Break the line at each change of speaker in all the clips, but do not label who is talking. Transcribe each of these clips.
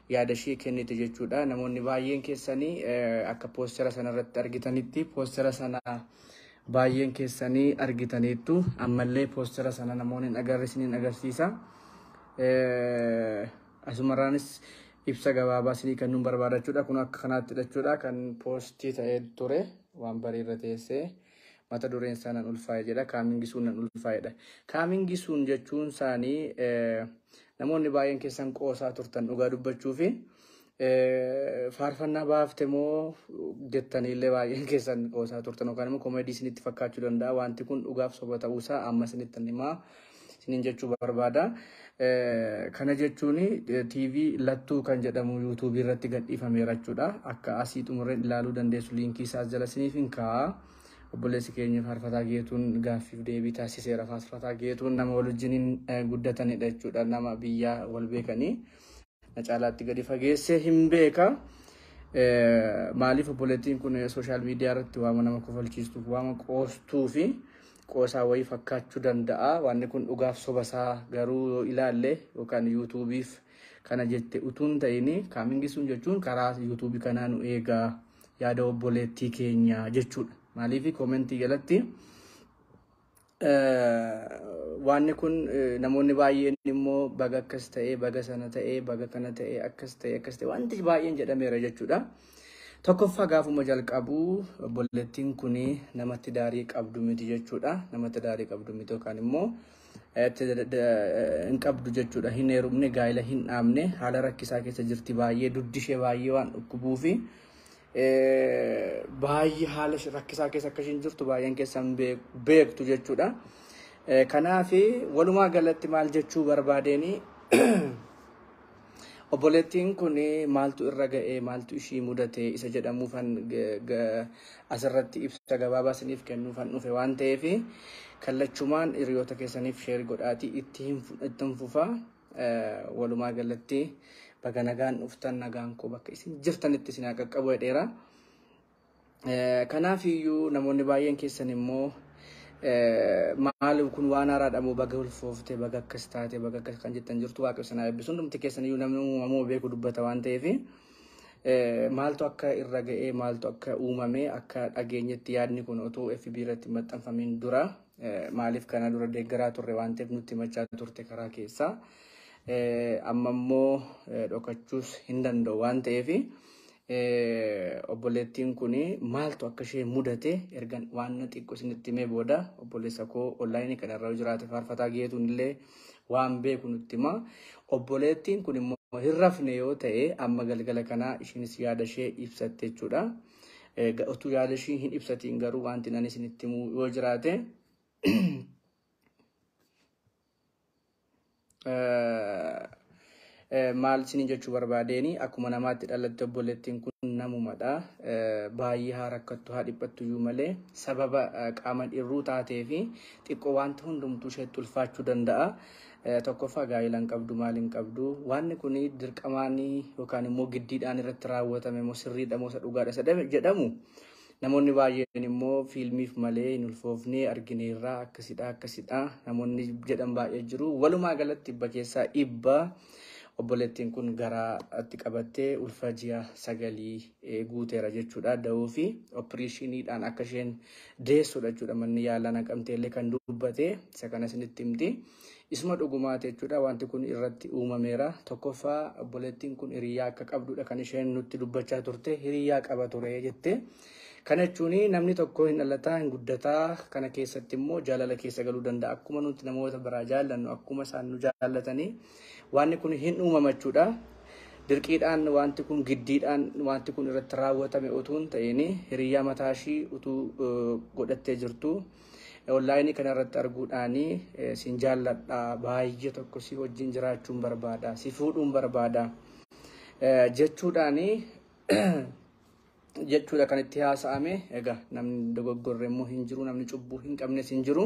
Yaada ishee kennite jechuudha. Namoonni baay'een keessanii akka poostera sanarratti argitanitti, poostera sana baay'een keessanii argitaniittu. Ammallee poostera sana namoonni hin agarre isiniin agarsiisa. Asumarraanis ibsa gabaabaa isinii kennuun barbaada jechuudha. Kun akka kanaatti jechuudha kan poostii ta'ee ture waan bariirra teessee mata dureen isaa "Nan ulfaa'e" jedha. "Coming soon, nan ulfaa'edha." Coming soon jechuun isaanii namoonni baay'een keessan qoosaa turtan dhugaa dubbachuu fi faarfannaa baafte moo jettaniillee baay'een keessan qoosaa turtan, yookaan immoo koomedii isinitti fakkaachuu danda'a. Wanti kun dhugaaf soba ta'uusaa amma isinitti himaa isiniin jechuu barbaada. Kana jechuun TV Lattuu kan jedhamu yuutuubii irratti gadhiifameera jechuudha. Akka asii xumurreen ilaaluu dandeessu, liinkii isaas jala isiniif hin kaa'a. Obboleessi keenya Faarfataa Geetuun gaaffiif deebii taasiseera. Faarfataa Geetuun nama wal wajjiniin guddatanidha jechuudha. Nama biyyaa wal beekanii. Na caalaatti gadi fageessee hin beeka. Maaliif obboleettiin kun social media irratti waama nama kofalchiistuuf, waama qoostuu fi qoosaa wayii fakkaachuu danda'a. Wanni kun dhugaaf sobasaa garuu yoo ilaalle, yookaan yuutuubiif kana jette utuu hin ta'in, coming soon jechuun karaa yuutuubii kanaa nu eegaa yaada obboleettii keenya jechuudha. Maaliif koomentii jalatti wanni kun namoonni baay'een immoo baga akkas ta'ee, baga sana ta'ee, baga kana ta'ee, akkas ta'ee, akkas ta'ee, wanti baay'een jedhameera jechuudha. Tokkoffaa, gaafuma jalqabu obboleettiin kun namatti daarii qabdu miti jechuudha. Namatti daarii qabdu miti yookaan immoo hin qabdu jechuudha. Hin heerumne, gaa'ela hin dhaabne, haala rakkisaa keessa jirti baay'ee, duddi ishee baay'ee waan dhukkubuu fi baay'ee haala rakkisaa keessa akka isheen jirtu baay'een keessan beektu jechuudha. Kanaaf walumaa galatti maal jechuu barbaadeen, obboleettiin kun maaltu irra ga'ee, maaltu ishii mudate isa jedhamuufan asirratti ibsa gabaabaa isiniif kennuufan dhufe waan ta'eef, kallachumaan hiriyoota keessaniif share godhaatii itti hin fufa. Walumaa galatti baga nagaan dhuftan, nagaan koo bakka isin jirtanitti isin haa qaqqabu jedheera. Kanaaf iyyuu namoonni baay'een keessan immoo maal kun, waan haaraadha moo, baga ulfoofte, baga akkas taate, baga akkas kan jettan jirtu. Waaqa isin haa eebbisu. Hundumti keessan iyyuu namni uumamuu beeku dubbata waan ta'eef, maaltu akka irra ga'ee, maaltu akka uumame akka dhageenyetti, yaadni kun otoo FB irratti maxxanfamiin dura, maaliif kana dura deeggaraa turre waan ta'eef nutti himachaa turte karaa keessaa. Amma immoo dhokachuus hin danda'u waan ta'eef, obboleettiin kun maaltu akka ishee mudate erga waan xiqqoo isinitti himee booda, obboleessa koo onlaayinii kanarra yoo jiraate Faarfataa Geetuun illee waan beeku nutti hima. Obboleettiin kun immoo hin rafne yoo ta'e, amma galgala kanaa ishiinis yaada ishee ibsatte jechuudha. Utuu yaada ishii hin ibsatiin garuu wanti ani isinitti himu yoo jiraate, maal isiniin jechuu barbaadeeni, akkuma namaatti dhalatte obboleettiin kun namumadha. Baay'ee haa rakkattu, haa dhiphattu iyyuu malee, sababa qaama dhirruu taatee fi xiqqoo wanti hundumtuu isheetti ulfaachuu danda'a. Tokkoffaa, gaa'ela hin qabdu, maal hin qabdu. Wanni kun dirqamaan yookaan immoo giddiidhaan irratti raawwatame moo, sirriidha moo, isa dhugaadha isa jedhamu, namoonni baay'een immoo fiilmiif malee hin ulfoofne argineerraa, akkasidha akkasidha namoonni jedhan baay'ee jiru. Walumaa galatti 100% obboleettiin kun garaatti qabattee ulfa ji'a 9 guuteera jechuudha. Da'uu fi opereeshiniidhaan akka isheen deessudha jechuudha. Manni yaalaa Naqamtee illee kan dubbate isa kana isinitti himti. Isuma dhugumaati jechuudha. Wanti kun irratti uumameera. Tokkoffaa, obboleettiin kun hiriyaa akka qabdudha kan isheen nutti dubbachaa turte. Hiriyaa qaba ture jette. Kana jechuun namni tokko hin dhalataa, hin guddataa, kana keessatti immoo jaalala keessa galuu danda'a. Akkuma nuti namoota biraa jaallannu, akkuma isaan nu jaallatanii, wanni kun hin uumama jechuudha. Dirqiidhaan wanti kun, giddiidhaan wanti kun irratti raawwatame utuu hin ta'in, hiriyaa mataa ishii utuu godhattee jirtu onlaayinii kanarratti arguudhaan, "Sin jaalladha, baay'ee tokko si wajjin jiraachuun barbaada, si fuudhuun barbaada" jechuudhaan jechuudha kan itti haasa'ame. Egaa namni dogoggorre immoo hin jiru, namni cubbuu hin qabnes hin jiru.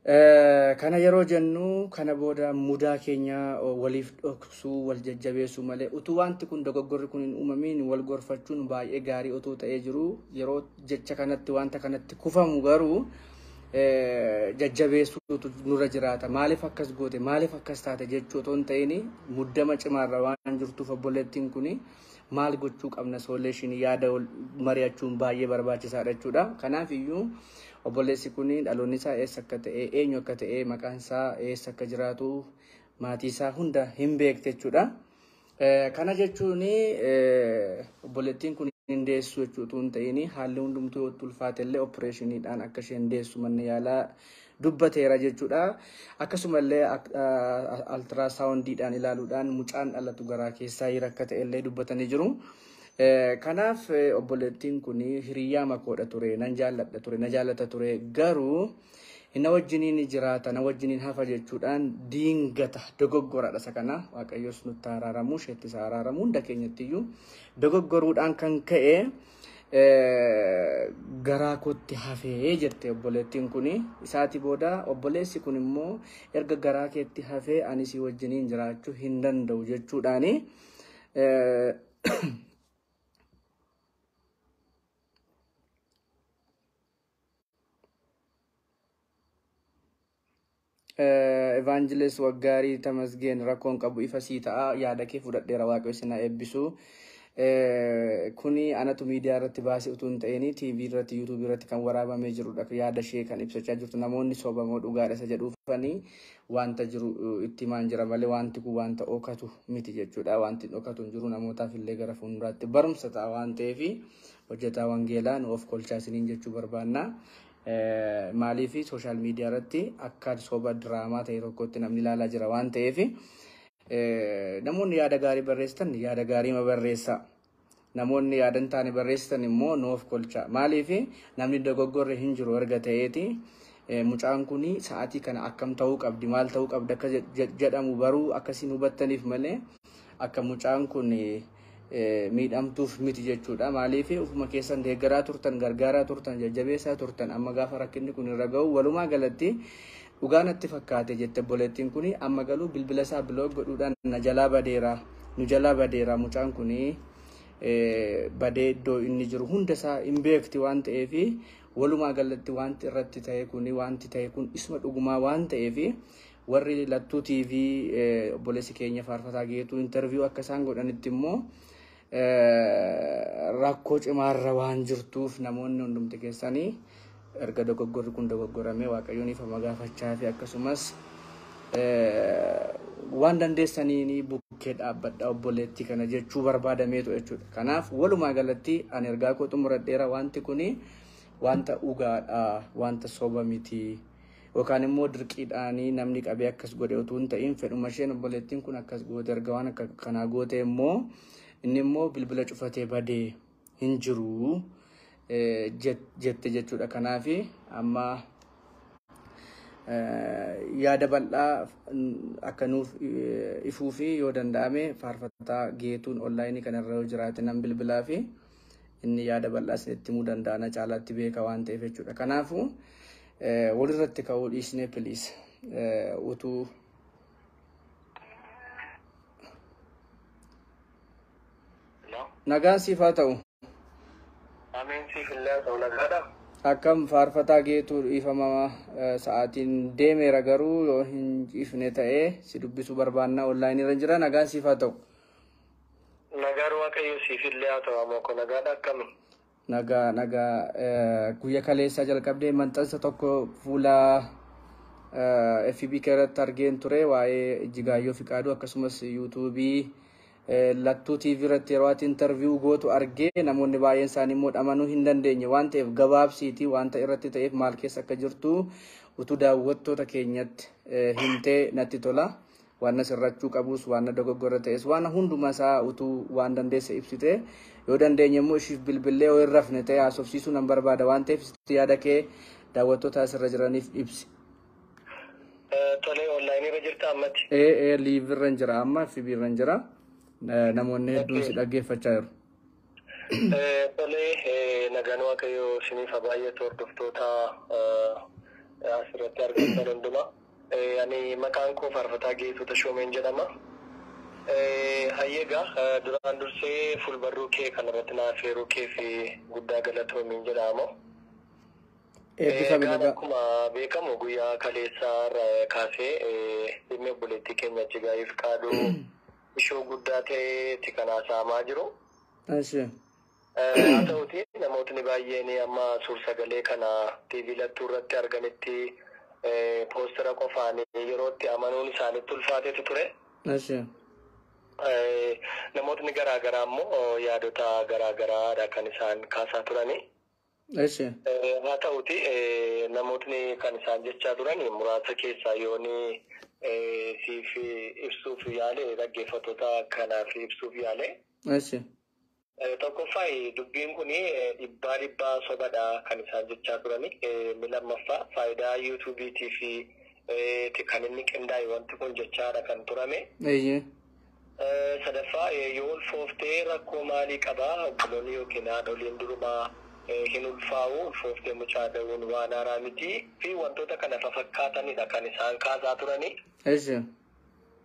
Kana yeroo jennu, kana booda mudaa keenya waliif dhoksuu, wal jajjabeessuu malee, utuu wanti kun, dogoggorri kun hin uumamiin wal gorfachuun baay'ee gaarii otoo ta'ee jiru, yeroo jecha kanatti wanta kanatti kufamu garuu Jajjabeessuutu nurra jiraata. Maaliif akkas goote, maaliif akkas taate jechuu otoo hin ta'in muddama cimaarra waan jirtuuf obboleettiin kun maal gochuu qabna, solution yaada mari'achuun baay'ee barbaachisaadha jechuudha. Kanaaf iyyuu obboleessi kun dhaloonni isaa eessa akka ta'e, eenyu akka ta'e, maqaan isaa, eessa akka jiraatu, maatii isaa hunda hin beekte jechuudha. Kana jechuun obboleettiin kun hin deessu jechuu utuu hin ta'in, haalli hundumtuu yoo ulfaate illee opereeshiniidhaan akka isheen deessu manni yaalaa dubbateera jechuudha. Akkasumallee ultrasoundiidhaan ilaaluudhaan mucaan dhalatu garaa keessaa akka ta'e illee dubbatanii jiru. Kanaaf obboleettiin kun hiriyaa makoodha ture, nan jaalladha ture, na jaallata ture, garuu na wajjiniin jiraata, na wajjiniin hafa jechuudhaan diingata dogoggoradha isa kana. Waaqayyos nutti araaramu, isheetti isa araaramu, hunda keenyattiyyuu dogoggoruudhaan kan ka'e garaa kootti hafee jette obboleettiin kun. Isaati booda obboleessi kun immoo erga garaa keetti hafee ani si wajjiniin jiraachuu hin danda'u jechuudhaani. Evangelist Waggaarii Tamasgeen, rakkoon qabu, ifa sii ta'a, yaada kee fudhadheera, Waaqayyo isin haa eebbisu. Kuni anatu miidiyaa irratti baasee utuu hin ta'in TV irratti, YouTube irratti kan waraabamee jirudha. Yaada ishee kan ibsachaa jirtu namoonni sobamoo dhugaadha isa jedhuufanii wanta jiru itti himaan jira malee wanti kun wanta dhokatu miti jechuudha. Wanti dhokatu hin jiru, namootaaf illee gara fuulduraatti barumsa ta'a waan ta'eef hojjetaa wangeelaa nu of kolchaa isiniin jechuu barbaanna. Maaliif social media irratti akka soba diraamaa ta'e tokkotti namni ilaalaa jira waan ta'eef, namoonni yaada gaarii barreessitan yaada gaarii ma barreessaa. Namoonni yaada hin taane barreessitan immoo nu of kolchaa. Maaliif namni dogoggorre hin jiru erga ta'eeti mucaan kun sa'aatii kana akkam ta'uu qabdi, maal ta'uu qabdi akka jedhamu baruu akkasiin hubattaniif malee akka mucaan kun miidhamtuuf miti jechuudha. Maaliif ufuma keessan deeggaraa turtan, gargaaraa turtan, jajjabeessaa turtan, amma gaafa rakkinni kun irra ga'u walumaa galatti dhugaa natti fakkaate jette obboleettiin kun. Amma galuu bilbila isaa block godhuudhaan na jalaa badeera, nu jalaa badeera, mucaan kun badee iddoo inni jiru hunda isaa hin beekti waan ta'eef, walumaa galatti wanti irratti ta'e kun, wanti ta'e kun isuma dhugumaa waan ta'eef, warri Lattuu TV obboleessi keenya Faarfataa Geetuu interview akka isaan godhanitti immoo rakkoo cimaarra waan jirtuuf, namoonni hundumti keessanii erga dogoggorri kun dogoggoramee Waaqayyoon ifama gaafachaa fi akkasumas waan dandeessaniin bukkee dhaabbadha obboleettii kana jechuu barbaadameetu jechuudha. Kanaaf walumaa galatti ani ergaa koo xumuradheera. Wanti kuni wanta dhugaadha, wanta soba miti. Yookaan immoo dirqiidhaanii namni qabee akkas godhe utuu hin ta'in, fedhuma isheen obboleettiin kun akkas goote. Erga waan akka kanaa goote immoo inni immoo bilbila cufatee badee hin jiru jette jechuudha. Kanaaf amma yaada bal'aa akka nuuf ifuu fi yoo danda'ame Faarfataa Geetuun online kanarra yoo jiraate nan bilbilaa fi inni yaada bal'aa isinitti himuu danda'a, na caalaatti beeka waan ta'eef jechuudha. Kanaafuu walirratti ka'uu dhiisnee please utuu nagaan siif haa ta'u.
Ameen, siif illee haa ta'u, nagaadha.
Akkam Faarfataa Geetuu? Dhiifama, sa'aatiin deemeera, garuu yoo hin ciifne ta'ee si dubbisuu barbaannaa, online irra jira. Nagaan siif haa ta'u.
Nagaan Waaqayyo siif illee haa ta'u, ammoo ko nagaadha, akkami?
Nagaa, nagaa. Guyya kaleessaa jalqabdee maxxansa tokko fuula FB irratti argeen ture, waa'ee Ijjigaayyoo Fiqaaduu, akkasumas YouTube Lattuu TV irratti yeroo ati interview gootu argee, namoonni baay'een isaanii immoo amanuu hin dandeenye waan ta'eef, gabaabsiitii wanta irratti ta'eef maal keessa akka jirtu utuu daawwattoota keenyatti himtee natti tola. Waan sirrachuu qabus, waan dogoggora ta'es, waan hunduma isaa utuu waan dandeesse ibsite, yoo dandeenye immoo ishiif bilbillee yoo hin rafne ta'e haasofsiisuu nan barbaada waan ta'eef, yaada kee daawwattoota asirra jiraniif ibsi.
Tolee, online irra jirta ammatti?
Ee, live irra jira amma, FB irra jira. Namoonni hedduun si dhaggeeffachaa jiru.
Tolee, nagaan Waaqayyoo isiniif haa baay'atu, hordoftoota asirratti argamtan hundumaa. Ani maqaan koo Faarfataa Geetuu Tashoomeen jedhama. Hayyeegaa, duraan dursee fulbarruu kee kanarratti na affeeruu kee fi guddaa galatoomiin jedhama.
Eebbifame
Egaan
dhugaa.
akkuma beekamu guyyaa kaleessaa irraa kaasee dhimmi obboleettii keenya Ijjigaayyoo Fiqaaduu ishoo guddaa ta'eeti kan haasa'amaa jiru.
Eshi.
Haa ta'uti namootni baay'een amma suur-sagalee kana TV Lattuu irratti arganitti poostera qofaan yerootti amanuun isaanitti ulfaatetu ture.
Eshi.
Namootni garaa garaa immoo yaadota garaa garaadha kan isaan kaasaa turani.
Eshi.
Haa ta'uti namootni kan isaan jechaa turan muraasa keessaa yooni siif ibsuuf yaale, dhaggeeffattoota kanaaf ibsuuf yaale.
Eshi.
Tokkoffaa, dubbiin kun dhibbaa dhibbaa sobadha kan isaan jechaa turani. Inni lammaffaa, faayidaa yuutuubiitii fi kan inni qindaa'e wanti kun jechaadha kan turame.
Eeyyee.
Sadaffaa, yoo ulfooftee rakkoo maalii qabaa, obboloonni yookiin haadholiin durumaa hin ulfaa'u, ulfooftee mucaa da'uun waan haaraa miti fi wantoota kana fafakkaatanidha kan isaan kaasaa turani.
Eshi.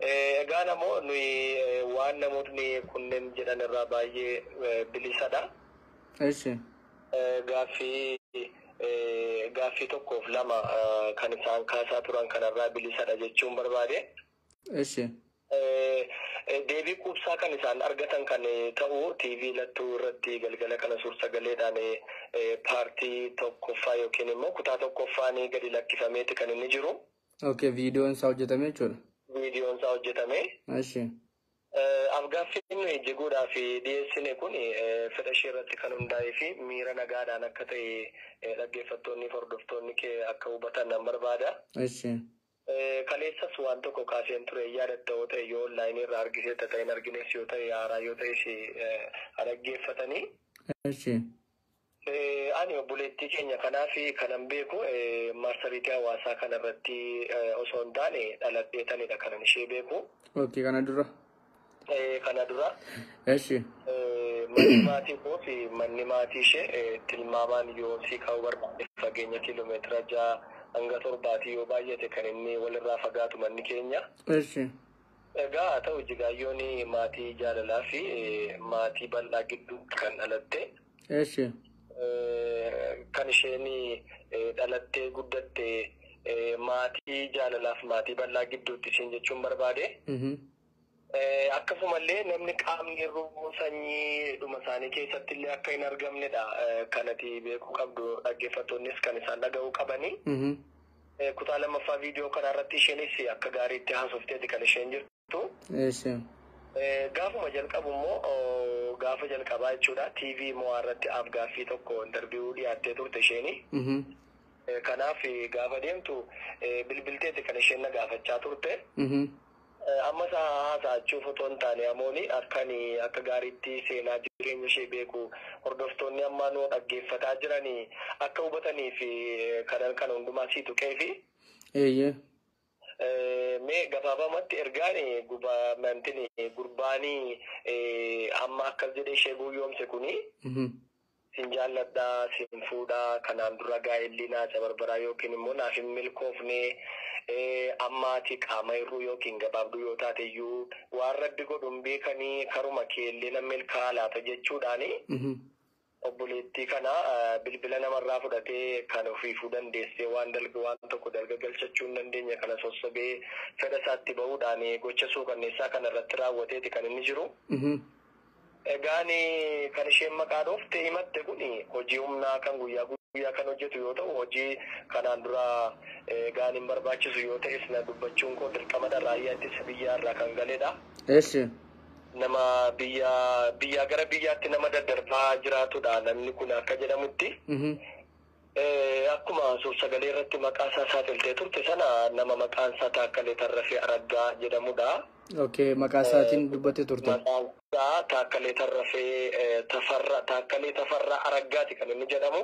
Egaa namoo nuyi waan namootni kunneen jedhan irraa baay'ee bilisadha.
Eshi.
Gaaffii tokkoof lama kan isaan kaasaa turan kanarraa bilisadha jechuun barbaade.
Eshi.
Deebii quubsaa kan isaan argatan kan ta'u TV Lattuu irratti galgala kana suur-sagaleedhaan paartii tokkoffaa yookiin immoo kutaa tokkoffaan gadi lakkifameeti kan inni jiru.
Okay, viidiyoon isaa hojjetame jechuudha.
Viidiyoon isaa hojjetame.
Eshi.
Afgaaffiin nuyi jiguudhaaf dhiyeessine kun fedha ishee irratti kan hundaa'ee fi miira nagaadhaan akka ta'e dhaggeeffattoonni fi hordoftoonni kee akka hubatan nan barbaada.
Eshi.
Kaleessas waan tokko kaaseen ture yaadatta yoo ta'e, yoo onlaayinii irraa argiseetta ta'e, hin argines yoo ta'e, haaraa yoo ta'es dhaggeeffatanii.
Eshi.
Ani obboleettii keenya kanaaf kanan beeku marsariitii hawaasaa kanarratti osoo hin taane dhaladheetanidha kanan ishee beeku.
Okay, kana dura.
Kana dura.
Eshi.
Manni maatii koo fi manni maatii ishee tilmaamaan yoo si ka'uu barbaade fageenya kiiloomeetira 6 hanga 7 yoo baay'ate kan inni walirraa fagaatu manni keenya.
Eshi.
Egaa haa ta'u, Ijjigaayyoon maatii jaalalaa fi maatii bal'aa gidduu kan dhalatte.
Eshi.
Kan isheen dhalattee guddatte maatii jaalalaaf maatii bal'aa gidduutti isheen jechuun barbaade. Akkasumallee namni qaamni hir'uu sanyii dhuma isaanii keessatti illee akka hin argamnedha kanati beekuu qabdu, dhaggeeffattoonnis kan isaan dhaga'uu qabanii. Kutaa lammaffaa viidiyoo kanarratti isheenis akka gaariitti haasofteeti kan isheen jirtu.
Eshi.
Gaafuma jalqabu immoo, gaafa jalqabaa jechuudha, TV mo'aa irratti afgaaffii tokko interview dhiyaattee turte isheeni. Kanaaf gaafa deemtu bilbilteeti kan isheen na gaafachaa turte. Amma isaa haasa'achuuf otoo hin taane, amooni akkani akka gaariitti seenaa jireenya ishee beeku hordoftoonni ammaa nu dhaggeeffataa jiranii akka hubatanii fi kanan kana hundumaa sii tuqee fi
Eeyyee.
Mee gabaabamatti ergaan gubaa mantin gurbaanii amma akkas jedhee ishee guyyoomse kuni, sin jaalladhaa, sin fuudhaa, kanaan dura gaa'elli naa cabarbaraa yookiin immoo naaf hin milkoofne, ammaati qaama hir'uu yookiin gabaabduu yoo taate iyyuu waan rabbi godhuun beekanii karuma keellee nan milkaa'a laata jechuudhaani obboleettii kana bilbila namarraa fudhatee kan ofiifuu dandeessee waan dalga waan tokko dalga galchachuu hin dandeenye kana sossobee fedha isaatti bahuudhaan gocha suukanneessaa kana irratti raawwateeti kan inni jiru. Egaan kan isheen maqaa dhoofte himatte kun hojii humnaa kan guyyaa guyyaa kan hojjetu yoo ta'u, hojii kanaan dura egaan hin barbaachisu yoo ta'es na dubbachuun koo dirqamadha, raayyaa ittisa biyyaa irraa kan galedha.
Eshi.
Nama biyya biyyaa gara biyyaatti nama daddarbaa jiraatudha namni kun akka jedhamutti. Akkuma suur-sagalee irratti maqaa isaa saaxiltee turte sana, nama maqaan isaa Taakkalee Tarrafee Araggaa jedhamudha.
Okay, maqaa isaatiin dubbattee turte.
Maqaan isaa Taakkalee Tarrafee Tafarra, Taakkalee Tafarraa Araggaati kan inni jedhamu.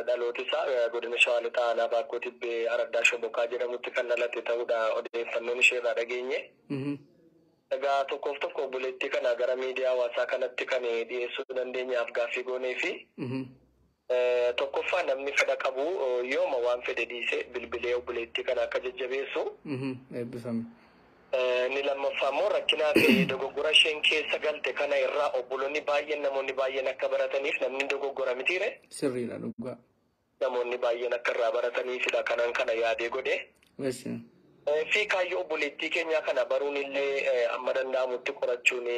Dhalooti isaa godina Shawaa Lixaa aanaa Baakkoo Tibbee Araddaa Shobokaa jedhamutti kan dhalate ta'uudha odeeffannoon ishee irraa dhageenye. Egaa tokkoof tokko obboleettii kana gara miidiyaa hawaasaa kanatti kan dhiyeessuu dandeenyaaf gaaffii goonee fi tokkoffaa, namni fedha qabu yooma waan fedhe dhiise bilbilee obboleettii kana akka jajjabeessu.
Eebbifame.
Inni lammaffaa immoo rakkinaa fi dogoggora isheen keessa galte kana irraa obboloonni baay'een, namoonni baay'een akka barataniif, namni dogoggora mitiire.
Sirriidha, dhugaa.
Namoonni baay'een akka irraa barataniifidha kanan kana yaadee godhe. Fi kaayyoo obboleettii keenyaa kana baruun illee amma danda'amutti qorachuun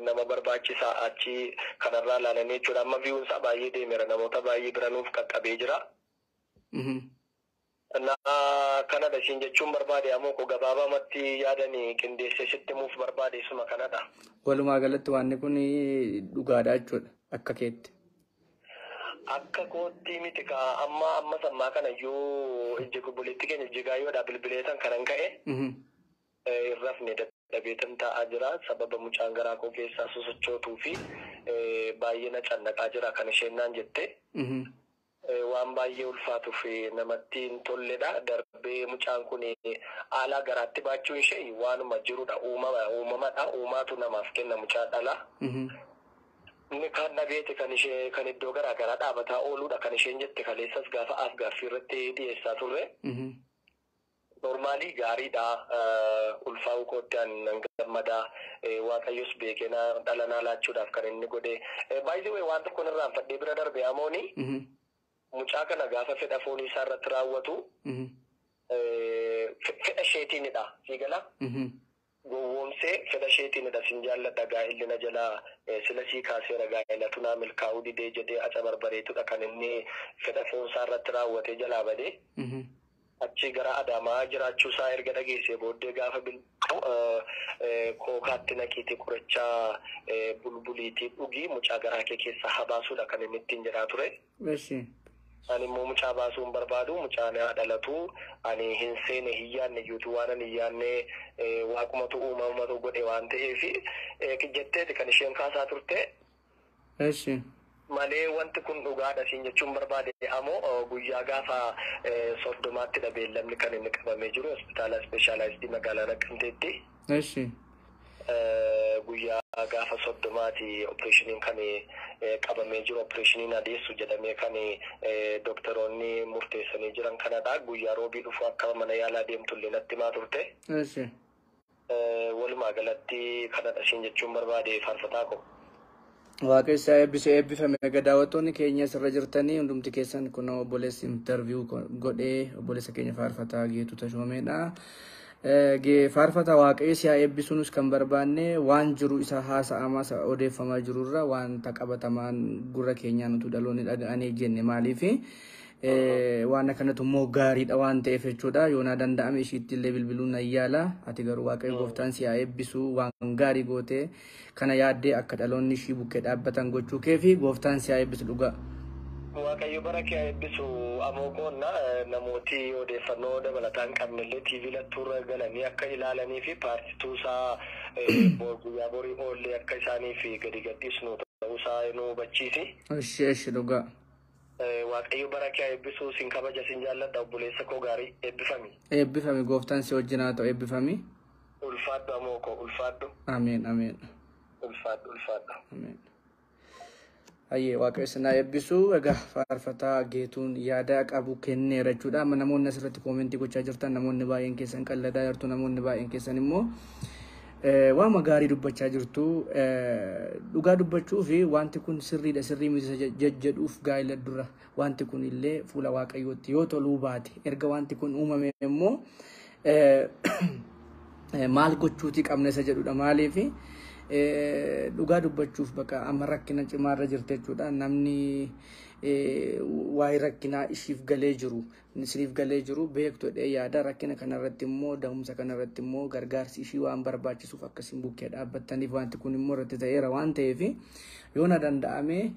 nama barbaachisa, achi kanarraa ilaalanii jechuudha. Amma viewnsaa baay'ee deemeera, namoota baay'ee bira nuuf qaqqabee jira. Na kanadha ishiin jechuun barbaade, ammoo koo gabaabamatti yaadanii qindeessee sitti himuuf barbaade isuma kanadha.
Walumaa galatti wanni kun dhugaadha jechuudha akka keetti.
Akka kootti miti ka, amma amma sammaa kana iyyuu ijji obboleettii keenya Ijjigaayyoodha bilbileetan kanan ka'e. Hin rafne, dadhabeetan taa'aa jira, sababa mucaan garaa koo keessaa sosochootuu fi baay'ee na cannaqaa jira kan isheen naan jette. Waan baay'ee ulfaatuuf namatti hin tolledha. Darbee mucaan kun haala garaatti baachuun ishee waanuma jirudha. Uumama uumamadha. Uumaatu namaaf kenna mucaa dhala. Inni kan dhabeete kan ishee kan iddoo garaa garaa dhaabataa ooludha kan isheen jette, kaleessas gaafa af gaaffii irratti dhiyeessaa turre. Normally gaariidha. Ulfaa'uu kootti ani nan gammadaa. Waaqayyos beekena dhala naa laachuudhaaf kan inni godhe. Baay'ee waan tokko irraanfadhee bira darbe, amooni. Mucaa kana gaafa fedha foonii isaa irratti raawwatu fedha isheetiinidha. Siigala? Gowwoomsee fedha isheetiinidha. Sin jaalladha, gaa'illi na jalaa sila sii kaaseera, gaa'ilatu naa milkaa'uu didee jedhee aca barbareetudha kan inni fedha foonsaa irratti raawwatee jalaa badee. Achi gara Adaamaa jiraachuu isaa erga dhageessee booddee gaafa bilbilu, kookaatti naqiitii qorichaa bulbuliitii dhugii mucaa garaa kee keessaa habaasuudha kan inni ittiin jedhaa ture. Ani immoo mucaa baasuu hin barbaadu, mucaan haa dhalatu, ani hin seene, hin yaadne iyyuutu, waan ani hin yaadne waaqumatu uumamatu godhe waan ta'eef jetteeti kan isheen kaasaa turte. Malee wanti kun dhugaadha siin jechuun barbaade, amoo guyyaa gaafa 30ttidha beellamni kan inni qabamee jiru hospitaala specialized magaalaa Naqqamteetti. Guyyaa gaafa 30ti opereeshiniin kan qabamee jiru, opereeshiniin adeessu jedhamee kan doktoroonni murteessanii jiran kanadha. Guyyaa Roobii dhufu akka mana yaalaa deemtullee natti himaa turte. Walumaa galatti kanadha siin jechuun barbaade, faarfataa ko.
Waaqayyo isaa eebbisee, eebbifame. Egaa daawwattoonni keenya asirra jirtanii hundumti keessan, kun obboleessi interview godhee obboleessa keenya faarfataa Geetuu Tashoomeedha. Faarfataa, Waaqayyo si haa eebbisuunis kan barbaanne waan jiru isa haasa'amaa isa odeeffamaa jirurra wanta qabatamaan gurra keenyaan utuu dhaloonni dhaga'anii jenne, maaliifi waan akkanatu immoo gaariidha waan ta'eef jechuudha. Yoonaa danda'ame ishiitti illee bilbiluun nan yaala. Ati garuu Waaqayyo gooftaan si haa eebbisu, waan gaarii gootee kana yaaddee akka dhaloonni ishii bukkee dhaabbatan gochuu kee fi gooftaan si haa eebbisu dhugaa.
Waaqayyo bara kee haa eebbisu, amoo koonna namooti odeeffannoo dabalataa hin qabnellee TV lattuurra galanii akka ilaalanii fi paartituu isaa guyyaa borii oollee akka isaaniif gadi gadhiisnu ta'uusaa nu hubachiisi.
Eshi, dhugaa.
Waaqayyo bara kee haa eebbisu, sin kabaja, sin jaalladha, obboleessa koo gaarii, eebbifami.
Eebbifami, gooftaan si wajjin haa ta'u, eebbifami.
Ulfaadhu, amoo koo, ulfaadhu.
Ameen, ameen.
Ulfaadhu, ulfaadhu.
Ameen. Ayyee, Waaqayyo isin haa eebbisu. Egaa faarfataa Geetuun yaada qabu kenneera jechuudha. Amma namoonni asirratti comment gochaa jirtan, namoonni baay'een keessan qalladaa jirtu, namoonni baay'een keessan immoo waama gaarii dubbachaa jirtu. Dhugaa dubbachuu fi wanti kun sirriidha sirrii miti jedhuuf gaa'ela dura wanti kun illee fuula Waaqayyootti yoo toluu baate, erga wanti kun uumame immoo maal gochuutii qabna isa jedhudha. Maaliif, dhugaa dubbachuuf bakka amma rakkina cimaarra jirti jechuudha. Namni waa'ee rakkinaa ishiif galee jiru, isiniif galee jiru beektu jedhee yaada. Rakkina kanarratti immoo, da'umsa kanarratti immoo gargaarsi ishii waan barbaachisuuf akkasiin bukkee dhaabbattaniif, wanti kun immoo irratti ta'eera waan ta'eef, yoo na danda'ame,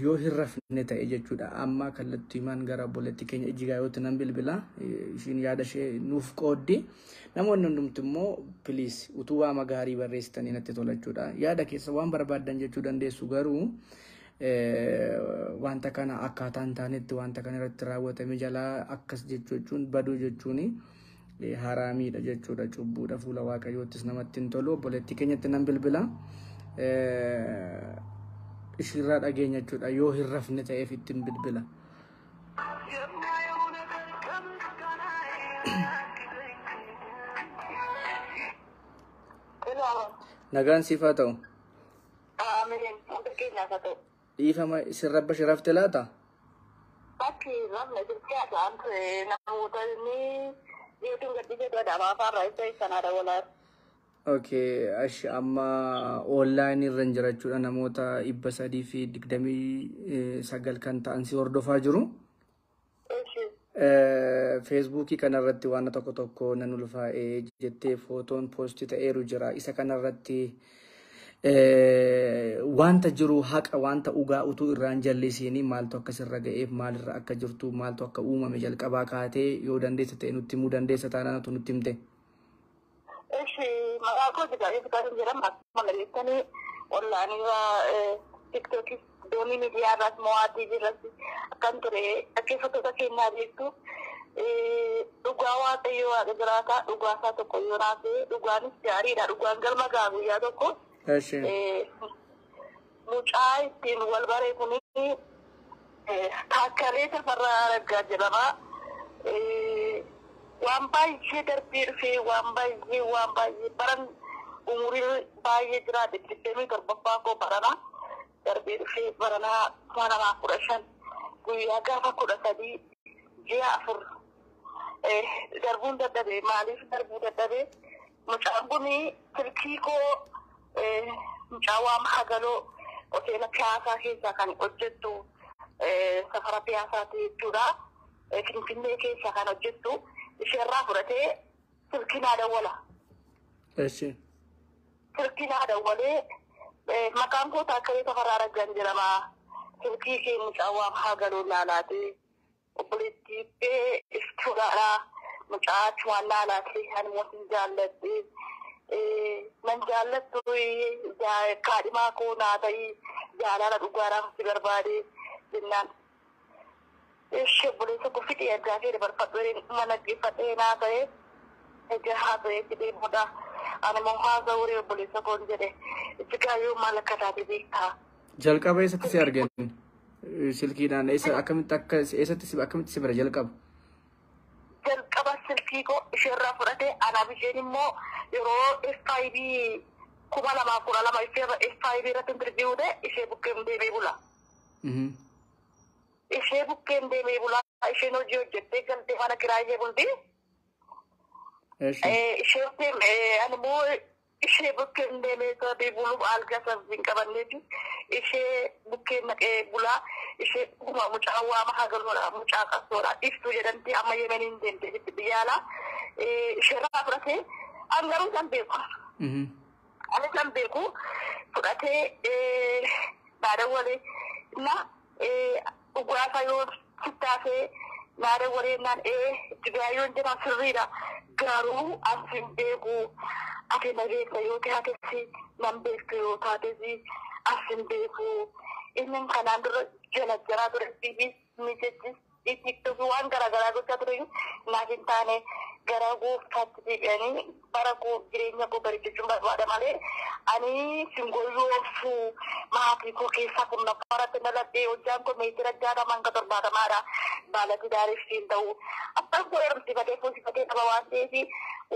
yoo hin rafne ta'e jechuudha. Amma kallattii himaan gara obboleettii keenya Ijjigaayootti nan bilbila. Ishiin yaada ishee nuuf qooddi. Namoonni hundumti immoo please utuu waama gaarii barreessitanii natti tola jechuudha. Yaada keessa waan barbaaddan jechuu dandeessu, garuu wanta kana akkaataa hin taanetti wanta kana irratti raawwatame jalaa akkas jechuu jechuun baduu jechuun haraamiidha jechuudha, cubbuudha, fuula Waaqayyoottis namatti hin tolu. Obboleettii keenyatti nan bilbila. Ishiirraa dhageenya jechuudha, yoo hin rafne ta'eef ittiin bilbila.
የማየው ነገር ከምስጋና አያግደኝም።
Nagaan siif haa ta'u.
Ameen. Hunda keenyaaf haa ta'u.
Dhiifama isin rabba shirafte laata?
Bakki rabna jirti haasa'an ture namoota inni dhiyeetuun gaddi jedhu adaamaa afaarraa ibsa ibsanaadha walaa.
Okay, ashi amma online irra hin jira jechuudha namoota 329 kan ta'an si hordofaa jiru.
Eshi.
Feesbuukii kanarratti waan tokko tokko nan ulfaa'ee jettee footoon poostii ta'eeru jira. Isa kanarratti wanta jiru haqa wanta dhugaa utuu irraan jallisiin maaltu akka sirra ga'eef maalirra akka jirtu maaltu akka uumame jalqabaa kaatee yoo dandeessa ta'e nutti himuu dandeessa taanaan utuu nutti himte.
Eshi maqaa koo jedhamee bitaa jedhama. Akkuma laleessanii onlaayinirraa tiktookis doonii miidiyaa irraas mo'aatii irratti akkan ture dhaggeeffattoota keenyaa beektu. Dhugaa waaqayyo waaqa jiraataa dhugaa isaa tokko yoo naafee dhugaanis gaariidha. Dhugaan galma ga'a guyyaa tokko.
Eshi.
Mucaa ittiin wal bare kuni Taakkalee Tafarraa Araggaa jedhama. Waan baay'ee darbee dhufee waan baay'ee baran umurii baay'ee jiraate 27ffaa koo barana darbee dhufee baranaa 2015 guyyaa gaafa 13 ji'a 4 darbuun dadhabee maaliif darbuu dadhabee mucaan kun silkii koo mucaa waama hagaloo hoteela piyaasaa keessaa kan hojjettu safara piyaasaati jechuudha. Finfinnee keessaa kan hojjettu isheerraa fudhatee silkii naa dawwala.
Eshi.
Silkii naa dawwalee maqaan koo Taakkalee Tafarraa Araggaan jedhama. Silkii kee mucaa waama hagaloo laalaatee obboleettii bee iftuudhaadha. Mucaa achumaan laalaatee ani mootin jaalladhe. Nan jaallattu kaadhimaa koo naa ta'ii jaalala dhugaadhaaf si barbaade jennaan. Ishee obboleessa koo fixee ergaa kee dabarfadhu mana geeffadhee naa ta'e egaa haa ta'e fixee booda ani immoo haasa'uu obboleessa koon jedhe itti gaayyoo maal akka taate beektaa.
Jalqaba eessatti si argan? Silkiidhaan eessa akkamitti akka eessatti si akkamitti si bira jalqaba?
Jalqaba silkii koo isheerraa fudhatee anaaf isheen immoo yeroo FIB 2012 ishee FIB irratti interview ta'e ishee bukkeen deemee bula. Ishee bukkeen deemee bula. Isheen hojii hojjettee galtee mana kiraa ishee bulti.
Eshi.
Ishee ani immoo ishee bukkeen deemee sababii buluuf algaa sababii hin qabanneefi ishee bukkeen naqee bulaa ishee dhuguma mucaa waama hagaloodha mucaa qabsoodha iftuu jedhamti amma Yemeniin deemtee jirti biyya alaa. Isheerraa fudhatee an garuu san beeku. Ani san beeku fudhatee naa dawwalee na dhugaasaa yoo sittaasee naa dawwalee naan jigaayyoon jedhan sirriidha garuu an sin beeku ati na beekta yoo taates nan beektu yoo taates an sin beeku inni kanaan dura jala jalaa ture biibis mijejjis tiktookii waan garaagaraa gochaa ture naaf hin taane gara gooftaatti deebi'anii bara koo jireenya koo bareechachuun barbaada malee ani singoyyoofsu maatii koo keessaa kun naffaratti dhaladhee hojjaan koo meetira 60 hanga 70dha baalati daariif siin ta'u abbaan koo heerumsifatee fuusifatee qaba waan ta'eef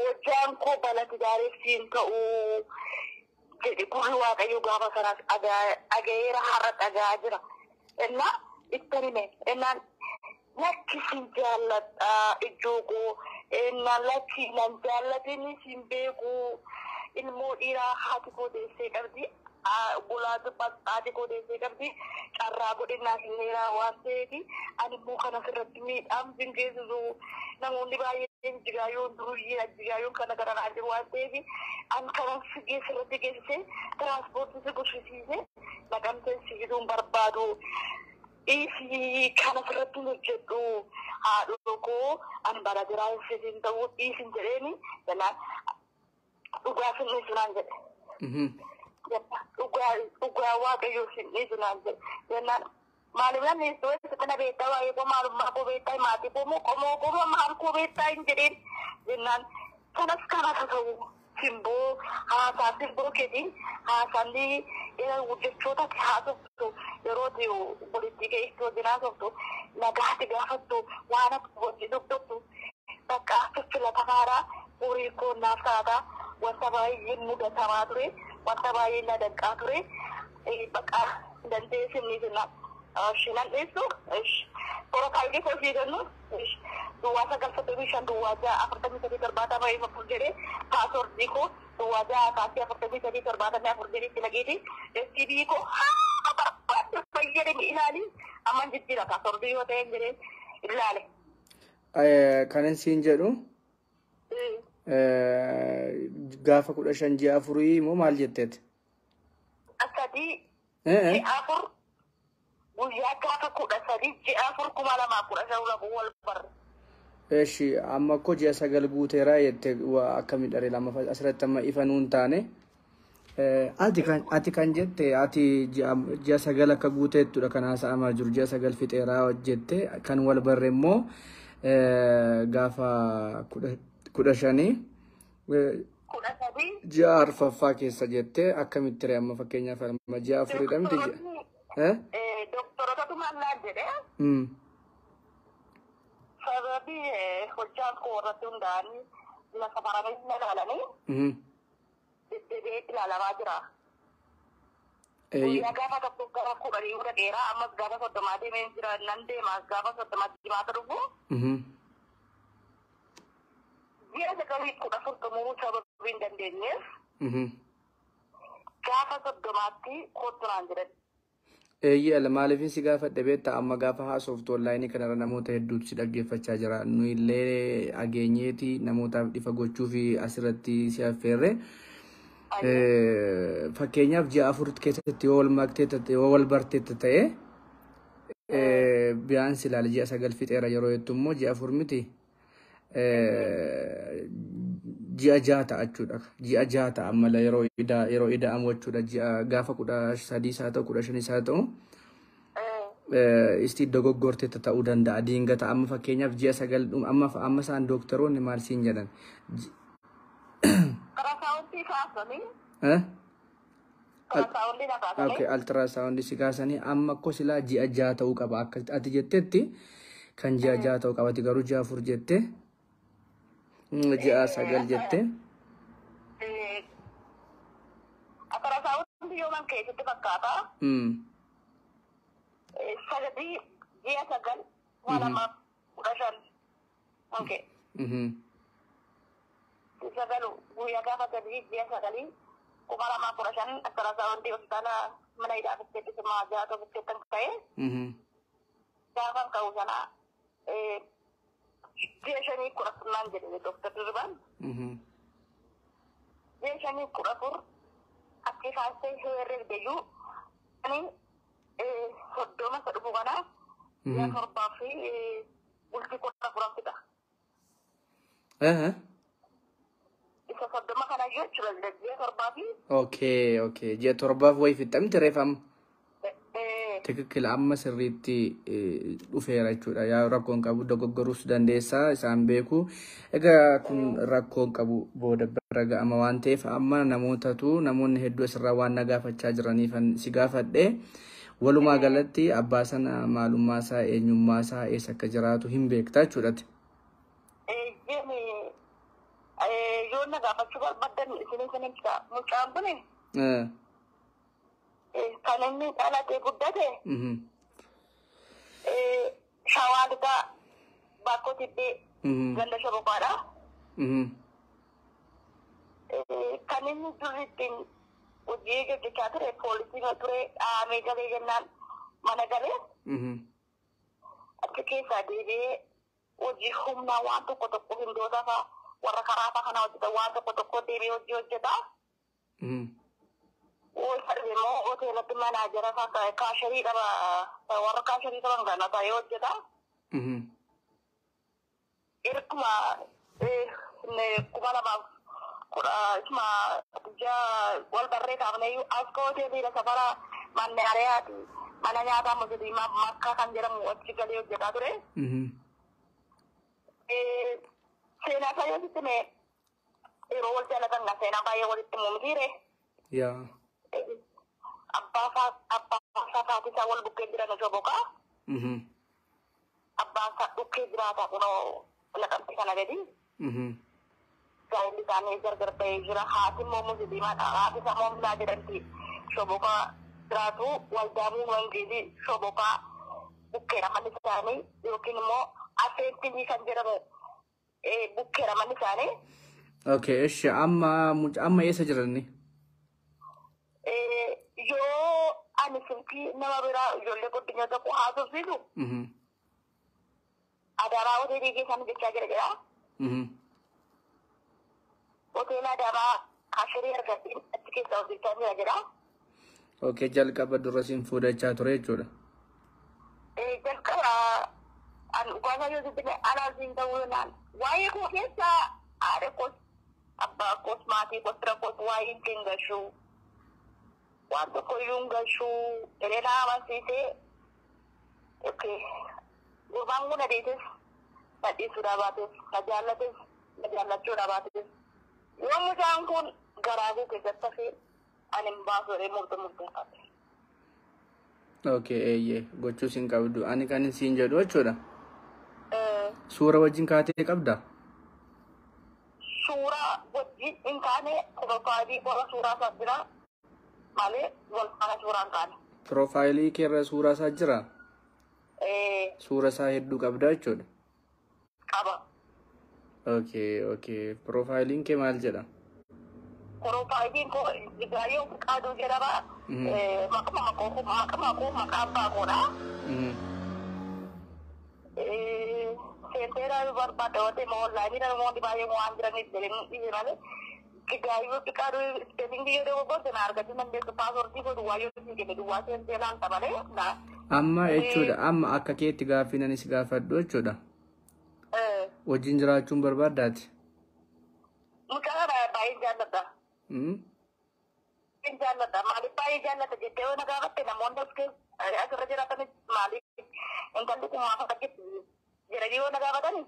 hojjaan koo balati daariif siin ta'u jedhe gurri waaqayyo gaafa sanaas dhaga'eera har'a dhaga'aa jira. Innaa ittan hime innaan lakki sin jaalladha ijoo koo innaan lakki nan jaallatin sin beeku ilmoo dhiiraa haati koo deessee qabdi gulaatu haati koo deessee qabdi carraa godhinnaa sinneeraa waan ta'eef ani immoo kana sirratti miidhaan sin geessisu namoonni baay'een jigaayyoon duruyyee jigaayyoon kana garanaa jiru waan ta'eef an kana si geessirratti geessisee tiraanspoortii si gushisiisee naqamteen si fiduun barbaadu. Dhiisii kana sirratti hojjedhu haadhoo koo ani bara jiraa hin ta'uu dhiisin jedheeni jennaan dhugaa sin dhiisu naan jedhe. Dhugaa waaqayyoo sin dhiisu naan jedhe jennaan maaliif nan dhiistu weessi kana beektaa waa'ee koo maalummaa koo beektaa maatii koo moo qomoo koo moo maal koo beektaa hin jedheen jennaan kanas kanas haa ta'u simboo haasaa simboo keetiin haasaan jechoota haasoftu yeroo obboleettii kee itti wajjin haasoftu nagaatti gaafattu waan ati wajjin dubbattu bakka filatamaadha horii koo naaf taata Wanta baay'ee mudatamaa ture. Wanta baay'ee na danqaa ture. Bakka dandeessinni sinna. Shinan dhiyeessu. Profaayilii koo ishee jennu duwwaa 9 35 duwwaa 6 43 74 jedhee paaswordii koo duwwaa 6 kaasee 43 74 jedhee itti nageeti. STD koo haa barbaadde fayyadame ilaali. Amma jijjiira paaswordii yoo ta'e jedhee ilaale.
Kanan siin jedhu gaafa 15 ji'a 4 immoo maal jetteeti?
3 ji'a 4 guyyaa gaafa 13 ji'a 4 2015 wal barre.
Eshi amma ko ji'a 9 guuteera jette akkamiin dharee lama asirratti amma ifa nuun taane. Ati kan jette ati ji'a 9 akka guuteettudha kan haasa'amaa jiru ji'a 9 fixeeraa jette kan wal barre immoo gaafa 15 ji'a arfaffaa keessa jette akkamitti ree amma fakkeenyaaf amma ji'a 4 dha miti ji'a.
Doktorotatu maal naan jedhee? Sababii hojjaan koo irratti hundaa'anii lafa baranii na ilaalanii deddeebi'ee ilaalamaa jira. Guyyaa gaafa tokko gara 10 hunda dheeraa ammas gaafa 30 deemee jira nan deema gaafa 30 jimaata dhufu. Ji'a 9 14 xumuruu sababii hin dandeenyeef gaafa 30tti kottu naan jedhan.
Eeyyee maaliifin si gaafadhe beektaa amma gaafa haasoftu onlaayinii kanarra namoota hedduutu si dhaggeeffachaa jira. Nu illee ageenyeeti namootaaf dhifa gochuu fi asirratti si affeerre. Fakkeenyaaf ji'a 4 keessatti yoo wal maktee yoo wal barteetta ta'e biyaan si ilaala ji'a 9 fixeera yeroo jettu immoo ji'a 4 miti. Ji'a 6 ta'a jechuudha. Ji'a 6 ta'a mala yeroo ida'amu jechuudha. Ji'a gaafa 13 haa ta'u 15 haa ta'u isti dogoggorteetta ta'uu danda'a. Diingata amma fakkeenyaaf ji'a 9 amma isaan dooktaroonni maal siin jedhan?
Ultrasoundii kaasanii.
Okay, ultrasoundii si kaasanii amma akkoo silaa ji'a 6 ta'uu qaba. Akka ati jettetti kan ji'a 6 ta'uu qaba. Ati garuu ji'a 4 jette. Ji'a 9 jette.
Ultrasoundii yoo man keessatti fakkaata. 3 ji'a 9 2015. Okay. 9 guyyaa gaafa 3 ji'a 9 2015 ultrasoundii hospitaala mana hidhaa bukkeetti simaa jaatoo bukkeettan ka'e. Gaafa ka'u sana ji'a 5 14 naan jedhe Dooktar Dirbaan. Ji'a 5 14 achi kaasee herreegde iyyuu ani 30 isa dhufu kana ji'a 7 fi bultii 14 fixa. Isa 30 kana jechuudha ji'a 7 fi.
Okay okay ji'a 7 wayi fixamti reefama. Tikikil amma sirriitti dhufeera jechuudha. Yaa rakkoon qabu dogoggoruus dandeessaa isaan beeku. Egaa kun rakkoon qabu booda bira ga'ama waan ta'eef amma namoonni hedduu asirraa waan na gaafachaa jiraniif si gaafadhe. Walumaa galatti abbaa sana maalummaa isaa eenyummaa isaa eessa akka jiraatu hin beektaa jechuudha.
Yoo na gaafachuu barbaaddan isin ibsa. Mucaan kuni kan inni dhalatee guddate Shawaa Lixaa Baakkoo Tibbee ganda Shoboqaadha. Kan inni durri ittiin hojii hojjechaa ture poolisii ture dhahamee galee jennaan mana galee achi keessaa deebi'ee hojii humnaa waan tokko tokko hindoota fa'a warra karaa fa'a kana hojjetan waan tokko tokko deebi'ee hojii hojjeta. Immoo hoteelatti manaajara fa'a kaasharii qaba warra kaasharii qaban kana ta'ee hojjeta. Erguma 2016 wal barree kaafneyyuu akka hoteeliidha safara mannaariyaati mana nyaataa musliimaa Makkaa kan jedhamu achi galee hojjetaa ture. Seenaa isaa yoo sitti mee yeroo wal jaalatan kan seenaa baay'ee walitti mumtiire.
Yaa.
Abbaa isaa haati isaa wal bukkee jiran osoo boqaa. Abbaan isaa dhukkee jiraata kunoo laqamte kana gadi. Gaa'elli isaanii gargar ba'ee jira. Haati immoo musliimaadha. Haati isaa Moominaa jedhamti. Shobokaa jiraatu waldaa wangeelii Shobokaa bukkeera manni isaanii yookiin immoo Aseentilii kan jedhamu bukkeera manni isaanii.
Okay, ishi amma amma eessa jiranni?
Yoo ani silkii nama biraa ijoollee guddina tokko haasofsiisu Adaamaa hoteelii keessan jechaa jira jedha. Hoteela Adaamaa kaashirii argatiin achi keessa hojjechaa jira jedha.
Okay, jalqaba dura siin fuudhachaa ture jechuudha.
Jalqaba an dhugaasa yoo dubbine anaa siin ta'uu naan waa'ee koo keessa haadha koos abbaa koos maatii koos fira koos waa'ee hin gashuu waan tokko iyyuu hin gashuu jedhee na amansiisee. Okay. Gurbaan kun adeetes na dhiisuudhaa baates na jaallates na jaallachuudhaa baates yoo mucaan kun garaa koo keessatti hafee ani hin baasu jedhee murteeffate.
Okay, eeyyee gochuu siin qabdu. Ani kan siin jedhu jechuudha. Suura wajjin kaatee qabdaa?
Suuraa wajjin hin kaane, piroofaayilii warra suuraa isaa jira malee wal faana suuraa hin kaane.
Piroofaayilii keerra suuraa isaa jira? Suura isaa hedduu qabdaa jechuudha?
Qaba.
Okay, okay. Piroofaayiliin kee maal jedha?
Piroofaayiliin koo Gaayyoo Fiqaaduu jedhama. Maquma koo maquma koo maqaa abbaa koodha. Seenteera barbaadda yoo ta'e onlaayinii namoonni baay'een waan jiraniif jedhanii dhiise malee Gaayyoo Fiqaaduu ispeelingii yoo dogoggorte na argachuu dandeessu, paaswordii koo duwwaa yoo sii kenne duwwaa seentee laanta malee.
Amma jechuudha, amma akka keetti gaaffii nan si gaafadhu jechuudha. Wajjin jiraachuun barbaaddaati?
Mucaa kana baay'een jaalladha. Baay'een jaalladha. Maaliif baay'ee jaallata jettee yoo na gaafatte, namoonni as keessa asirra jiraatanis maaliif intalli kun maaf akka jettu jedhanii yoo na gaafatani.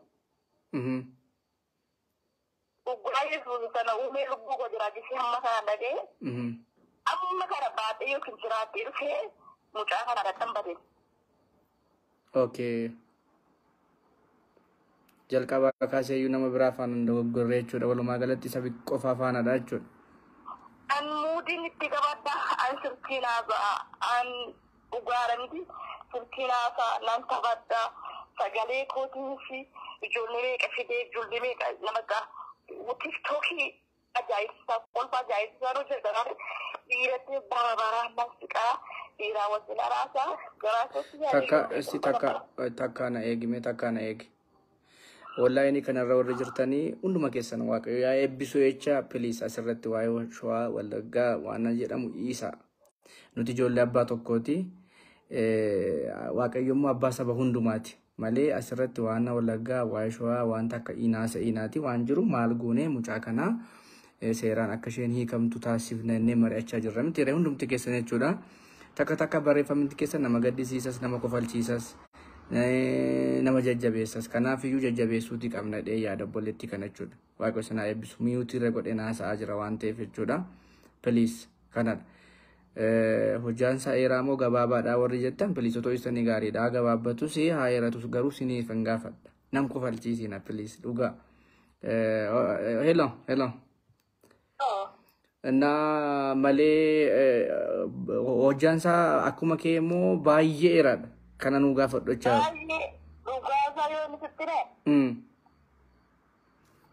Dhugaa Yesuus sana uumee lubbuu koo jiraachisee hamma kana dhagee amma kana baatee yookiin jiraattee dhufee mucaa kana irratti bate.
Okay. Jalqabaa kaaseeyyuu nama biraa faana hin dogoggorre jechuudha. Walumaa galatti isa qofaa faanadha jechuudha.
An muudiin itti qabadha. An silkii naasa'a. An dhugaadha miti. Silkii naasa'a nan taphadha. Sagalee kootiinis ijoollee meeqa fidee ijoollee meeqa nama ga'a. Tiktookii ajaa'ibsiisaa kolfa ajaa'ibsiisaa hojjetan dhiiratti bara baraan nan siqaa dhiiraa wajjin araasaa garaa keessa.
Takka isti takka takka na eegi, mee takka na eegi. Onlaayinii kanarra warri jirtanii hunduma keessan Waaqayyo yaa eebbisu jecha, please asirratti waa'ee Shawaa Wallaggaa waan jedhamu dhiisa. Nuti ijoollee abbaa tokkooti. Waaqayyo immoo abbaa saba hundumaati. Malee asirratti waan Wallaggaa waa'ee Shawaa wanta akka inaasa inaati waan jiru maal goonee mucaa kanaa seeraan akka isheen hiikamtu taasifna innee mari'achaa jirra miti yeroo hundumti keessan jechuudha. Takka takka barreeffamni keessan nama gaddisiisas, nama kofalchiisas, nama jajjabeessas. Kanaaf iyyuu jajjabeessuutii qabna dhee yaada obboleettii kana jechuudha. Waaqayyo sanaa eebbisu mute irra godhee naasa'aa jira waan ta'eef jechuudha. Please kanadha. Hojjaan isaa dheeraa moo gabaabaadha warri jettan, please otoo ibsanii gaariidha. Gabaabbatus haa dheeratus garuu siniif hin gaafadha. Nam kofalchiisina please dhugaa. Hello, hello. እና malee hojjaan isaa akkuma kee immoo baay'ee dheeraadha. Kana nuu gaafadhu jecha.
Baay'ee dhugaasaa yoo inni sitti ne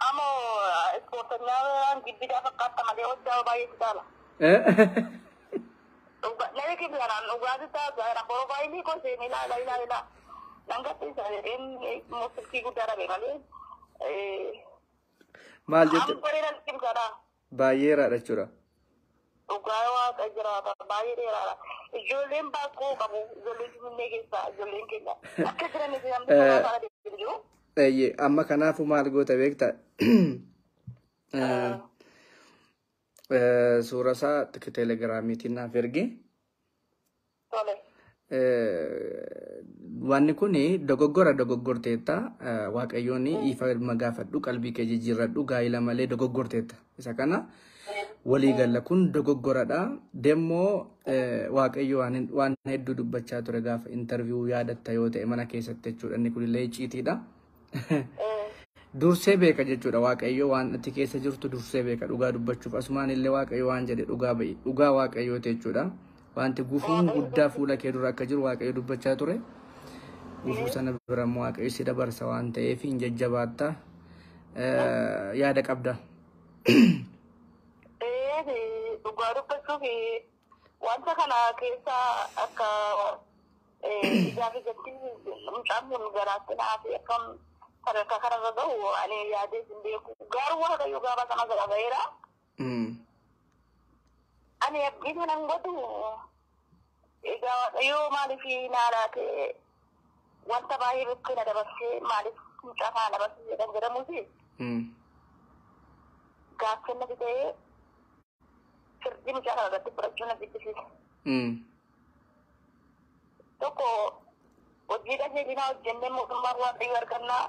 ammoo ispoortannaa gibbidaa fakkaata malee hojjaa baay'ee si caala. Namni kibbidanaan dhugaatii taasisaa piroofaayilii koo seenee ilaala ilaala ilaala. Nan gadhiisa jedheen silkii guddaa dhabe malee.
Maal jette?
Amma bareedan kibbidanaa.
Baay'ee dheeraadha jechuudha.
Dhugaa Waaqa jiraata baay'ee dheeraadha. Ijoolleen baakuu qabu, ijoolleen Finfinnee keessaa ijoolleen keenya akka jiraniif namni karaa faana deemu jiru.
Eeyyee, amma kanaafuu maal goota beektaa? Suura isaa telegiraamiitiin naaf ergi.
Tole.
Wanni kun dogoggora dogoggorteetta. Waaqayyoon ifa gaafadhu, qalbii kee jijjiirradhu, gaa'ila malee dogoggorteetta. Isa kana walii galla, kun dogoggoradha. Demmoo Waaqayyo waan hedduu dubbachaa ture gaafa interview yaadatta yoo ta'e mana keessatti jechuudha. Inni kunillee icciitiidha. Dursee beeka jechuudha Waaqayyo waan ati keessa jirtu dursee beeka dhugaa dubbachuuf asumaan illee Waaqayyo waan jedhe dhugaa ba'i dhugaa Waaqayyooti jechuudha. Wanti gufuun guddaa fuula kee dura akka jiru Waaqayyo dubbachaa ture. Gufuu sana bira immoo Waaqayyo si dabarsa waan ta'eef hin jajjabaatta. Yaada qabda.
Dhugaa dubbachuuf wanta kana keessa akka ijaa fi jatti mucaan kun garaatti naaf akkam sadarkaa kanarra gahu ani yaadee hin beeku. Garuu Waaqayyo gaafa sana gara ga'eera. Ani abdii kanan godhu egaa Waaqayyo maaliif naa laate wanta baay'ee bukkee na dabarsee maaliif mucaa kana dabarsee kan jedhamuuti. Gaaffii natti ta'ee firdii mucaa kana irratti fudhachuu na jibbisiisa. Tokko hojii qajeelinaa hojjennee mootummaan Waaqayyo argannaa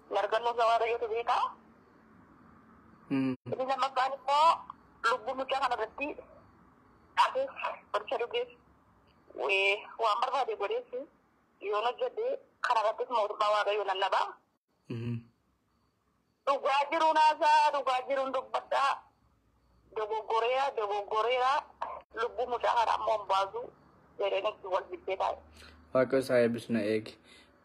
hin argannu isa Waaqayyotu beekaa. Inni lammaffaan immoo lubbuu mucaa kana irratti dhaabees qoricha dhugees waan barbaade godhees yoon hojjedhe kana irrattis mootummaa Waaqayyo lallabaa. Dhugaa jiruun haasaa dhugaa jiruun dubbadhaa dogoggoreera dogoggoreera lubbuu mucaa kana ammoo hin baasu jedheen itti wal jibbee taa'e.
Waaqayyo isaa eebbisu na eegi.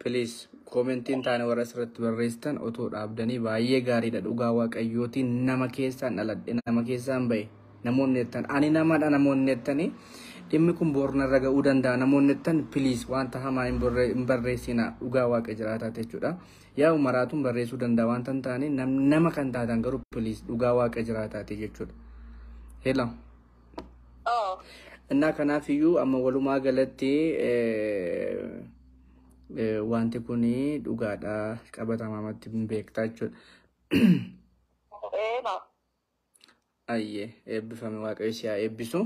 Please koomentiin taane warra asirratti barreessitan otoo dhaabdanii baay'ee gaariidha dhugaa Waaqayyootiin nama keessaan dhaladhe nama keessaan bahe namoonni jettan ani namadha namoonni jettanii dhimmi kun boornarra ga'uu danda'a namoonni jettan please wanta hamaa hin barreessina dhugaa Waaqa jiraataati jechuudha. Yaa'u maraatuun barreessuu danda'a wanta hin taane nama kan taatan garuu please dhugaa Waaqa jiraataati jechuudha. Hello. Innaa kanaafiyyuu amma walumaa galatti wanti kun dhugaadha qabatamaamatti hin beektaa jechuudha. Ayyee eebbifame Waaqayyo si haa eebbisu.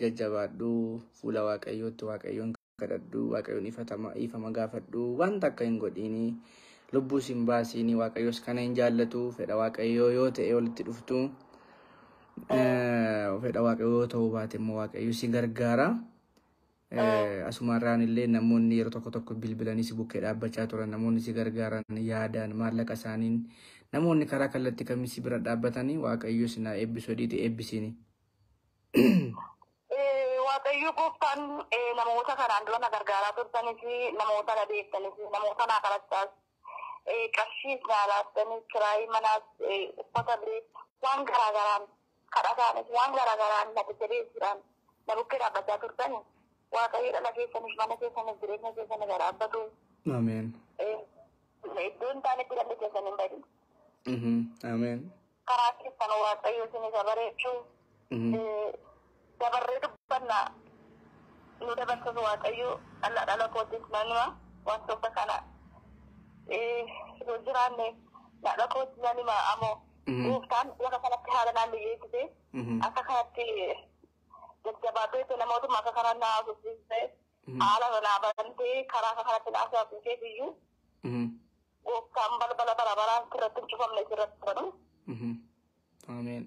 Jajjabaadhu fuula Waaqayyootti Waaqayyoon kadhadhu Waaqayyoon ifama gaafadhu wanta akka hin godhiini lubbuus hin baasiini Waaqayyoos kana hin jaallatu fedha Waaqayyoo yoo ta'e walitti dhuftu. Fedha Waaqayyoo yoo ta'uu baate immoo Waaqayyo si gargaara. Asumarraan illee namoonni yeroo tokko tokko bilbilanii si bukkee dhaabbachaa turan namoonni si gargaaran yaadaan maallaqa isaaniin namoonni karaa kallattii kamii si bira dhaabbatanii Waaqayyo si naa eebbisu hediiti eebbisiini.
Waaqayyo gooftaan namoota kanaan dura na gargaaraa turtanii fi namoota na beektanii fi namoota naa kadhachaas qarshiis naa laattanii kiraayii manaas uffata illee waan garaagaraan kadhataanis waan garaagaraan na jajjabeessuudhaan na bukkee dhaabbachaa turtanii Waaqayyo dhala keessaniif mana keessaniif jireenya keessaniif haa dhaabbatu.
Ameen.
Iddoo hin taanetti dhalli keessan hin badin.
Ameen.
Karaa keessan Waaqayyo isin isa bareechuu. Dabarree dubbannaa nu dabarsas Waaqayyo dhala dhala kootis nanima wantoota kana yoo jiraanne dhala kootis nanima ammoo gooftaan lafa kanatti haala naan biyyeessite akka kanatti jajjabaatee namootuma akka kanaan na haasofsiiste haala naa banantee karaa akka kanatti na haasofsiiseef iyyuu gooftaan balbala bara baraan sirratti hin cufamne sirratti banu.
Ameen.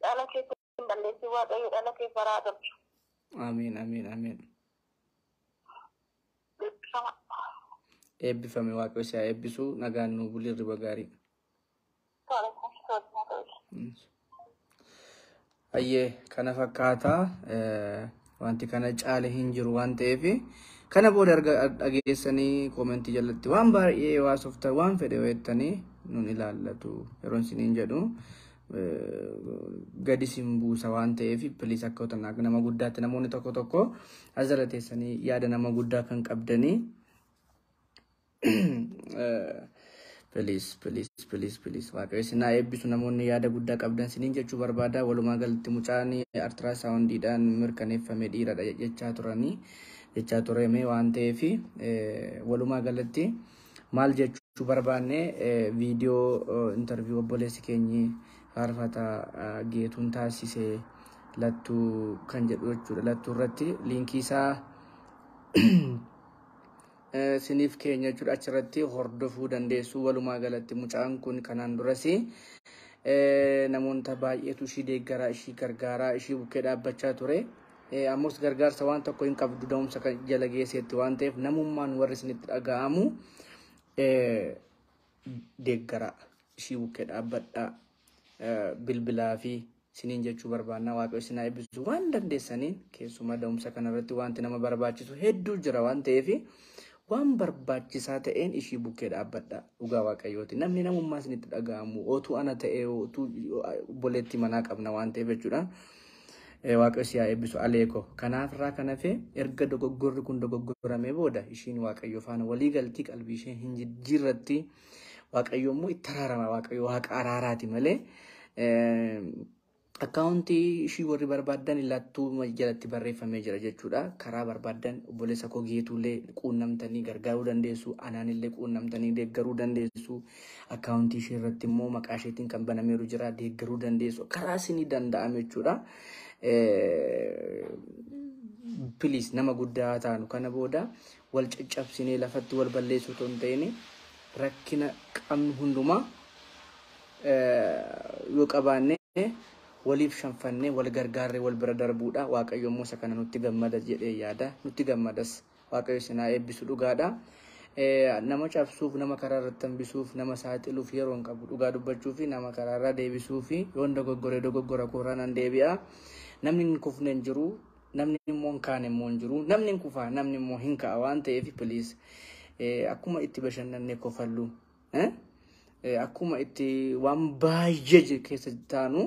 Dhala keessa hin balleessin Waaqayyo dhala kee baraa tolchu.
Ameen ameen ameen. Eebbifame Waaqayyo si haa eebbisu nagaan nuu buli hirriba gaarii. Ayyee kana fakkaata wanti kana caale hin jiru waan ta'eef kana booda erga dhageessanii koomentii jalatti waan baay'ee waasoftan waan fedhe jettanii nun ilaallatu yeroon isiniin jedhu gadi sin buusa waan ta'eef piliis akka nama guddaatti namoonni tokko tokko as jala teessanii yaada nama guddaa kan qabdanii Please, please, please, please. Waaqayyo isin haa eebbisu namoonni yaada guddaa qabdan siniin jechuu barbaada. Walumaa galatti mucaan artiraasaawundiidhaan mirkaneeffame dhiiradha jechaa turanii jechaa turame waan ta'eef walumaa galatti maal jechuu barbaanne viidiyoo intarviiyuu obboleessi keenyi faarfataa Geetuun taasise Lattuu kan jedhu jechuudha. Lattuu irratti liinkii isaa siniif keenya jechuudha achirratti hordofuu dandeessu. Walumaa galatti mucaan kun kanaan duras namoota baay'eetu ishii deeggaraa, ishii gargaaraa, ishii bukkee dhaabbachaa ture. Ammas gargaarsa waan tokko hin qabdu da'umsa jala geesseetti waan ta'eef namummaan warri isinitti dhaga'amu. Deeggaraa ishii bukkee dhaabbadhaa bilbilaa fi siniin jechuu barbaannaa. Waaqayyo isin haa eebbisu. Waan dandeessaniin keessumaa da'umsa kanarratti wanti nama barbaachisu hedduu jira waan ta'eef waan barbaachisaa ta'een ishii bukkee dhaabbadhaa. Dhugaa Waaqayyooti. Namni namummaa isinitti dhaga'amu otuu ana ta'ee otuu obboleettii manaa qabna waan ta'eef jechuudha. Waaqayyo si haa eebbisu Aleeko. Kanaaf irraa kan hafe erga dogoggorri kun dogoggoramee booda ishiin Waaqayyo faana walii galtii qalbii ishee hin jijjiirratti. Waaqayyo immoo itti araarama. Waaqayyo waaqa araaraati malee. Akkaawuntii ishii warri barbaaddan illattuu jalatti barreeffamee jira jechuudha. Karaa barbaaddan obboleessa koo Geetuullee quunnamtanii gargaaruu dandeessu. Anaanillee quunnamtanii deeggaruu dandeessu. Akkaawuntii ishee irratti immoo maqaa isheetiin kan banameeru jira, deeggaruu dandeessu. Karaa isinii danda'ame jechuudha. Please, nama guddaa taanu kana booda wal caccabsinee lafatti wal balleessuu otoo hin ta'in rakkina qabnu hundumaa yoo qabaanne waliif shanfannee wal gargaarree wal bira darbuudha. Waaqayyo immoo isa kana nutti gammada jedhee yaada. Nutti gammadas. Waaqayyo isin haa eebbisu dhugaadha. Nama cabsuuf, nama karaa irratti hambisuuf, nama saaxiluuf yeroo hin qabu. Dhugaa dubbachuu fi nama karaa irraa deebisuu fi yoon dogoggoree dogoggora koorraa nan deebi'a. Namni hin kufne hin jiru. Namni immoo hin kaane immoo hin jiru. Namni hin kufaa, namni immoo hin ka'a waan ta'eef please akkuma itti bashannannee kofallu, akkuma itti waan baay'ee keessa taanu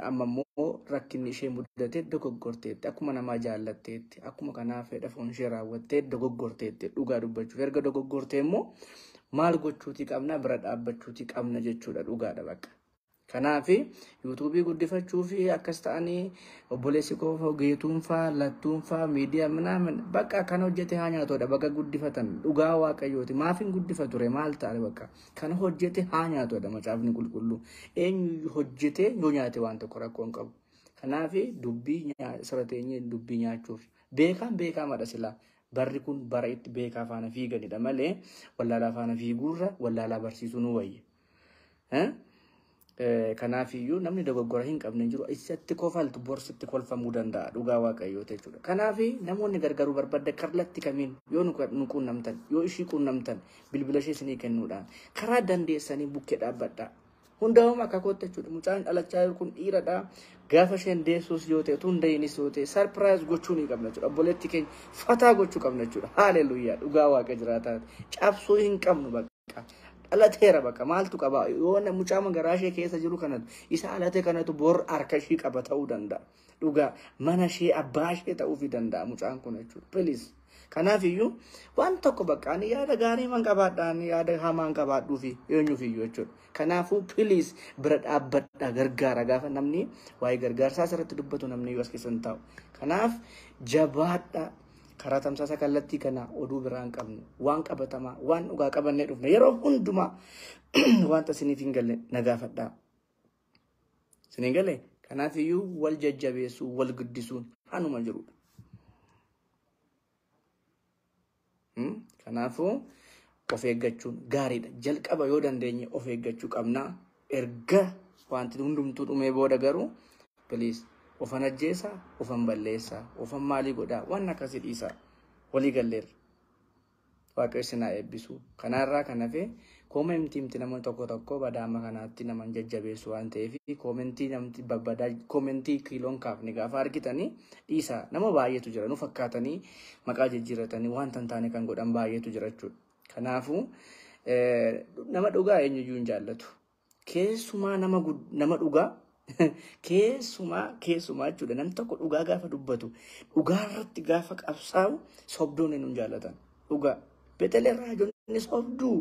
amma immoo rakkinni ishee mudate dogoggorteetti, akkuma namaa jaallatteetti, akkuma kanaaf fedha foon ishee raawwattee dogoggorteetti. Dhugaa dubbachuuf erga dogoggortee immoo maal gochuutii qabna? Bira dhaabbachuutii qabna jechuudha. Dhugaadha bakka. Kanaaf yuutuubii guddifachuu fi akkas ta'anii obboleessi koo Geetuun faa Lattuun faa miidiyaa minaamin bakka kana hojjete haa nyaatudha. Bakka guddifatan dhugaa Waaqayyooti. Maaf hin guddifatu ree? Maal ta'a? Bakka kana hojjete haa nyaatudha. Macaafni qulqulluu eenyu hojjete yoo nyaate waan tokko rakkoo hin qabu. Kanaaf dubbii sirra teenyee dubbii nyaachuuf beekaan beekamadha silaa. Barri kun bara itti beekaa faana fiiganidha malee wallaalaa faana fiiguurra wallaalaa barsiisuu nu wayya. Kanaafiyyuu namni dogoggora hin qabne hin jiru. Isatti kofaltu borsitti kolfamuu danda'a dhugaa Waaqayyoota jechuudha. Kanaaf namoonni gargaaruu barbaadda kallattii kamiin yoo nu quunnamtan, yoo ishii quunnamtan, bilbila ishee isinii kennuudhaan karaa dandeessanii bukkee dhaabbadhaa. Hundaa'uma akka kootti jechuudha. Mucaan dhalachaa jiru kun dhiiradha. Gaafa isheen deessuus yoo ta'e, tun da'inis yoo ta'e, surprise gochuu ni qabna jechuudha. Obboleetti keenya fataa gochuu qabna jechuudha. Haaleluyyaa, dhugaa Waaqa jiraataa cabsuu hin qabnu bakka. Dhalateera bakka maaltu qaba? Yoo mucaa garaa ishee keessa jiru kanatu isa alate kanatu bor harka ishii qaba ta'uu danda'a. Dhugaa mana ishee abbaa ishee ta'uufii danda'a mucaan kun jechuudha. Please. Kanaaf iyyuu waan tokko bakka ani yaada gaarii man qabaadha, ani yaada hamaan qabaadhuu fi eenyuuf iyyuu jechuudha. Kanaafuu please bira dhaabbadha, gargaara. Gaafa namni waa'ee gargaarsaa asirratti dubbatu namni iyyuu as keessa hin taa'u. Kanaaf jabaadha. Karaa tamsaasa kallattii kana oduu biraa hin qabnu, waan qabatamaa, waan dhugaa qabannee dhufne. Yeroo hundumaa wanta isiniif hin galle na gaafadhaa. Isin galee? Kanaaf iyyuu wal jajjabeessuu, wal guddisuun hanuma jirudha. Kanaafuu of eeggachuun gaariidha. Jalqaba yoo dandeenye of eeggachuu qabna. Erga wanti hundumtuu dhumee booda garuu please ofan ajjeesaa, ofan balleessaa, ofan maalii godhaa, waan akkasii dhiisaa. Walii galleerra. Waaqayyo isin haa eebbisu. Kanarraa kan hafe koomentii mti namni tokko tokko badaama kanaatti nama jajjabeessu waan ta'eef koomentii namti babbadaa koomentii kiiloon kaafne gaafa argitanii dhiisaa. Nama baay'eetu jira nu fakkaatanii maqaa jijjiirratanii wanta hin taane kan godhan baay'eetu jira jechuudha. Kanaafuu nama dhugaa eenyuyyuu hin jaallatu. Keessumaa nama dhugaa keessumaa keessumaa jechuudha. Namni tokko dhugaa gaafa dubbatu, dhugaa irratti gaafa qabsaa'u sobdoonni nun jaallatan. Dhugaa. Betelee raajonni sobduu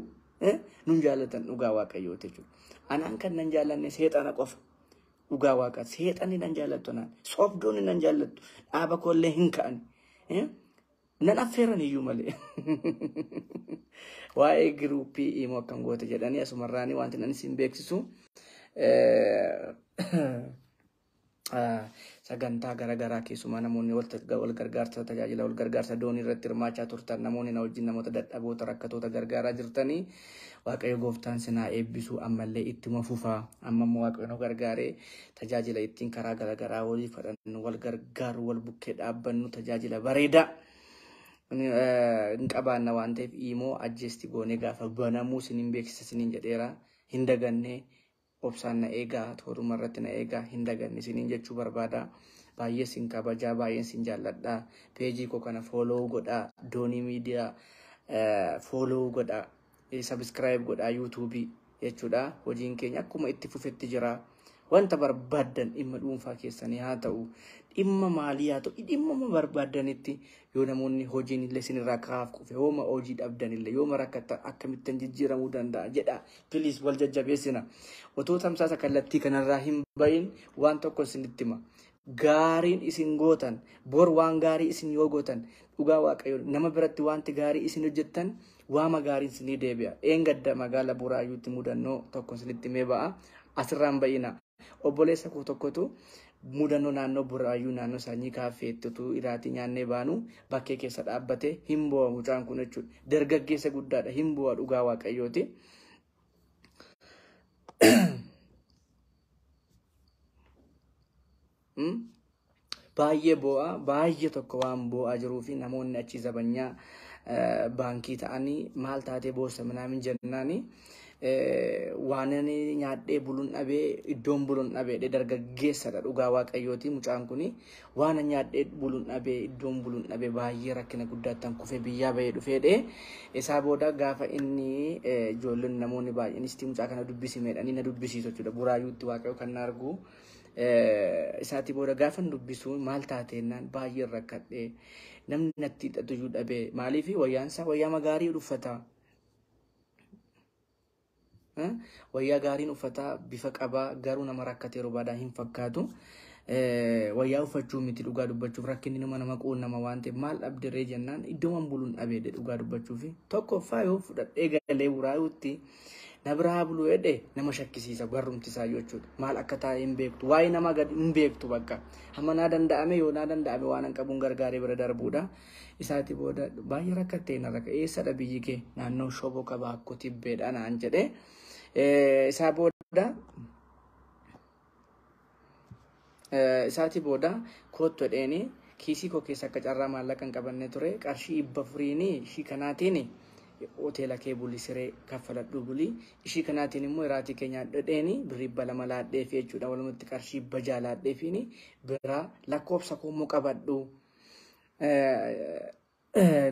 nun jaallatan dhugaa Waaqayyooti jechuudha. Anaan kan nan jaallanne seexana qofa. Dhugaa Waaqaa seexanni nan jaallattu anaan. Sobdoonni nan jaallattu. Dhaaba koollee hin ka'an. Nan affeeran iyyuu malee. Waa'ee giruuppii immoo akkam goote jedhanii asumarraanii wanti nan isin beeksisu. Sagantaa garaagaraa keessumaa namoonni wal gargaarsa tajaajila wal gargaarsa doonii irratti hirmaachaa turtan, namoonni na wajjin namoota dadhaboota rakkatoota gargaaraa jirtanii, Waaqayyo gooftaan sinaa eebbisuu. Ammallee ittuma fufaa. Amma immoo Waaqayyo nu gargaaree tajaajila ittiin karaa garaagaraa walii fadhannu, wal gargaaru, wal bukkee dhaabbannu, tajaajila bareedaa Hin qabaanna waan ta'eef immoo ajjeesti goonee gaafa banamuu isiniin beeksisa isiniin jedheera. Hin dagannee obsaan na eegaa, tooruma irratti na eegaa, hin daganne isiniin jechuu barbaada. Baay'ee isin kabajaa, baay'ee isin jaalladha. Peejii koo kana follow godhaa, Doonii Miidiyaa follow godhaa, subscribe godhaa yuutuubii jechuudha. Hojiin keenya akkuma itti fufetti jira. Wanta barbaaddan dhimma dhuunfaa keessanii haa ta'u, dhimma maalii haa ta'u, dhimma barbaaddanitti yoo namoonni hojiin illee isinirraa kaa'aaf qufe, yooma hojii dhabdan illee, yooma rakkattan akkamittan jijjiiramuu danda'a jedha. Please wal jajjabeessina. Otoo tamsaasa kallattii kanarraa hin bahin waan tokko isinitti hima. Gaariin isin gootan, bor waan gaarii isin yoo gootan, dhugaa Waaqayyoon nama biratti wanti gaarii isin hojjettan waama gaariin isinii deebi'a. Eengadda magaala Buraayyuutti mudannoo tokko isinitti himee ba'a. Asirraan ba'ina. Obboleessa koo tokkotu mudannoo naannoo Buraayyuu naannoo Sanyii Kaaffeetti utuu iraatii nyaannee baanu bakkee keessa dhaabbate hin bu'a mucaan kun jechuudha. Dargaggeessa guddaadha, hin bu'a dhugaa Waaqayyooti. Baay'ee boo'a, baay'ee tokko waan boo'aa jiruu fi namoonni achi zabanyaa baankii ta'anii maal taatee boossa minaamin jennaani waan ani nyaadhee buluun dhabee iddoon buluun dhabee dargaggeessadha dhugaa Waaqayyooti mucaan kuni waan nyaadhee buluun dhabee iddoon buluun dhabee baay'ee rakkina guddaattan kufee biyyaa bahee dhufeedhe. Isaa booda gaafa inni ijoolleen namoonni baay'een isti mucaa kana dubbisimeedhanii na dubbisiisu jechuudha. Buraayyuutti Waaqayyo kan na argu. Isaatii booda gaafa dubbisu maal taateennaan baay'ee rakkadhee namni natti hidhatu iyyuu dhabee maaliif wayyaan isaa wayyaa gaarii uffata. Wayyaa gaariin uffata bifa qabaa garuu nama rakkatee yeroo hin fakkaatu. Wayyaa uffachuu miti dhugaa dubbachuuf rakkinni nama quunnama waan ta'eef maal dhabderee jennaan iddoon buluun dhabee dhugaa dubbachuuf tokkoffaa yoo fudhadhee galee Buraayuutti na biraa buluu jedhe nama shakkisiisa barrumti isaa jechuudha. Maal akka taa'e hin beektu, waa'ee namaa gadi hin beektu bakka. Hamma naa danda'ame yoo naa danda'ame waan hin qabuun gargaaree bira darbuudha. Isaati booda baay'ee rakkattee na rakka eessadha biyyi kee naannoo Shoboo qabaa akkoo tibbeedha naan jedhe. Isaa booda isaatii booda koottu jedheeni kiisii koo keessa akka carraa maallaqa hin qabanne ture qarshii 400 ishii kanaatiin hoteela kee bulii siree kaffaladhu bulii ishii kanaatiin immoo iraatii kee nyaadhu jedheeni birrii 200 laadheef jechuudha. Walumatti qarshii 600 laadheefiini biraa lakkoofsa koo immoo qabadhu.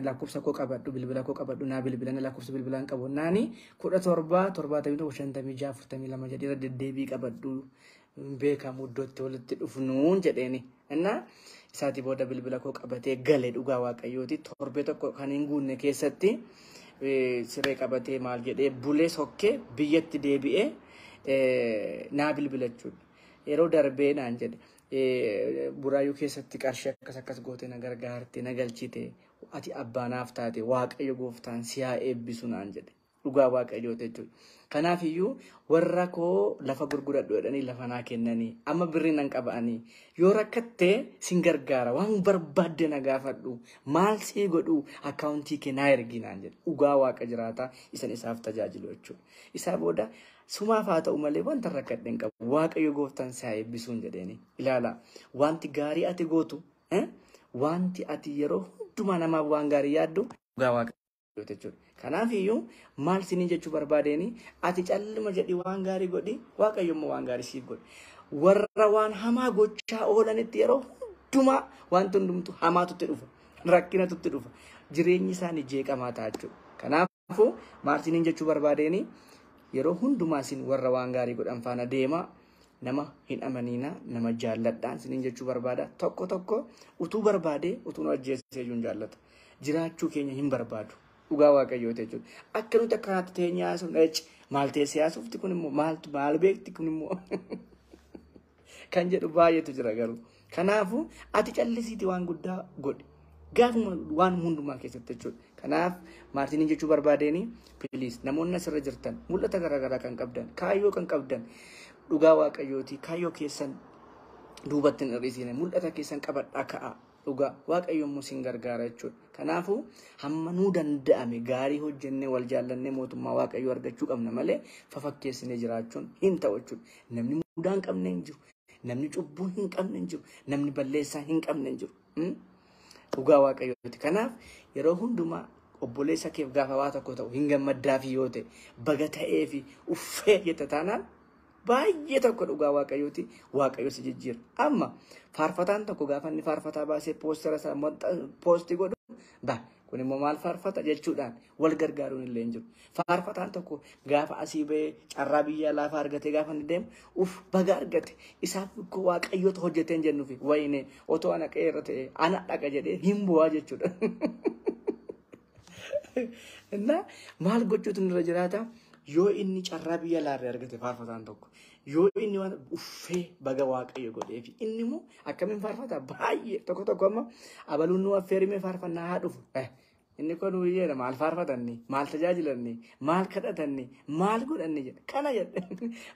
Lakkoofsa koo qabadhu, bilbila koo qabadhu, naa bilbilana lakkoofsa bilbilaan qabu naani 17 71 56 42 jedhee deddeebii qabadhu beekamu iddootti walitti dhufnuun jedheeni. Innaa isaatii booda bilbila koo qabatee gale dhugaa Waaqayyooti. Torbee tokko kan hin guunne keessatti siree qabatee maal jedhee bulee sokkee biyyatti deebi'ee naa bilbila jechuudha. Yeroo darbee naan jedhe Buraayyuu keessatti qarshii akkas akkas goote na gargaarte na galchite ati abbaa naaf taate Waaqayyo gooftaan si haa eebbisu naan jedhe. Dhugaa Waaqayyooti jechuudha. Kanaaf iyyuu warra koo lafa gurguradhu jedhanii lafa naa kennanii amma birrii nan qaba'anii yoo rakkattee sin gargaara waan barbaadde na gaafadhu maal sii godhu akkaawuntii kee naa ergi naan jedhe. Dhugaa Waaqa jiraataa isan isaaf tajaajilu jechuudha. Isaa booda sumaaf haa ta'u malee wanta rakkadhe hin qabu Waaqayyo gooftaan si haa eebbisuun jedheeni. Ilaala wanti gaarii ati gootu wanti ati yeroo hundumaa namaaf waan gaarii yaaddu dhugaa Waaqa jechuudha. Kanaaf iyyuu maal siniin jechuu barbaadeeni ati calluma jedhi waan gaarii godhi Waaqayyo immoo waan gaarii siif godhi. Warra waan hamaa gochaa oolanitti yeroo hundumaa wanti hundumtu hamaatutti dhufa. Rakkinatutti dhufa. Jireenyi isaanii jeeqamaa ta'a jechuudha. Kanaafuu maal siniin jechuu barbaadeeni yeroo hundumaa isin warra waan gaarii godhan faana deemaa. Nama hin amaniina, nama jaalladhaan siniin jechuu barbaada. Tokko tokko utuu barbaadee utuu nu ajjeesee iyyuu hin jaallatu. Jiraachuu keenya hin barbaadu. Dhugaa Waaqayyooti jechuudha. Akka nuti akkanaatti teenyee haasofnu maal teessee haasofti kun immoo maaltu maal beekti kun immoo kan jedhu baay'eetu jira garuu. Kanaafuu ati callisiitii waan guddaa godhi. Gaafuma waan hundumaa keessatti jechuudha. Kanaaf maartiniin jechuu barbaadeeni please namoonni asirra jirtan mul'ata garaagaraa kan qabdan kaayyoo kan qabdan dhugaa Waaqayyooti kaayyoo keessan duubatti hin hir'isine mul'ata keessan qabadhaa ka'a. Dhugaa Waaqayyo immoo sin gargaara jechuudha. Kanaafuu hamma nuu danda'ame gaarii hojjennee wal jaallannee mootummaa Waaqayyoo argachuu qabna malee fafakkeessinee jiraachuun hin ta'u jechuudha. Namni mudaa hin qabne hin jiru. Namni cubbuu hin qabne hin jiru. Namni balleessaa hin qabne hin jiru. Dhugaa Waaqayyooti. Kanaaf yeroo hundumaa obboleessa keef gaafa waa tokko ta'u hin gammaddaafi yoo ta'e baga ta'eefi uffee jetta taanaan baay'ee tokko dhugaa Waaqayyooti. Waaqayyo si jijjiira. Amma faarfataan tokko gaafa inni faarfataa baasee poostera isaa poostii godhu ba kun immoo maal faarfata jechuudhaan wal gargaaruun illee hin jiru. Faarfataan tokko gaafa asii bahee carraa biyya laafaa argatee gaafa inni deemu uff baga argate isaaf koo Waaqayyoota hojjetee hin jennuufi wayine otoo ana qeerra ta'e ana dhaqa jedhee hin bu'aa jechuudha. Innaa maal gochuutu nurra jiraata? Yoo inni carraa biyya laarree argate faarfataan tokko yoo inni waan uffee baga Waaqayyo godheefi inni immoo akkamiin faarfata baay'ee tokko tokko amma abaluun nu affeerimee faarfannaa haa dhufu. Inni kun biyyeedha maal faarfatanni maal tajaajilanni maal kadhatanni maal godhanni jedha kana jedha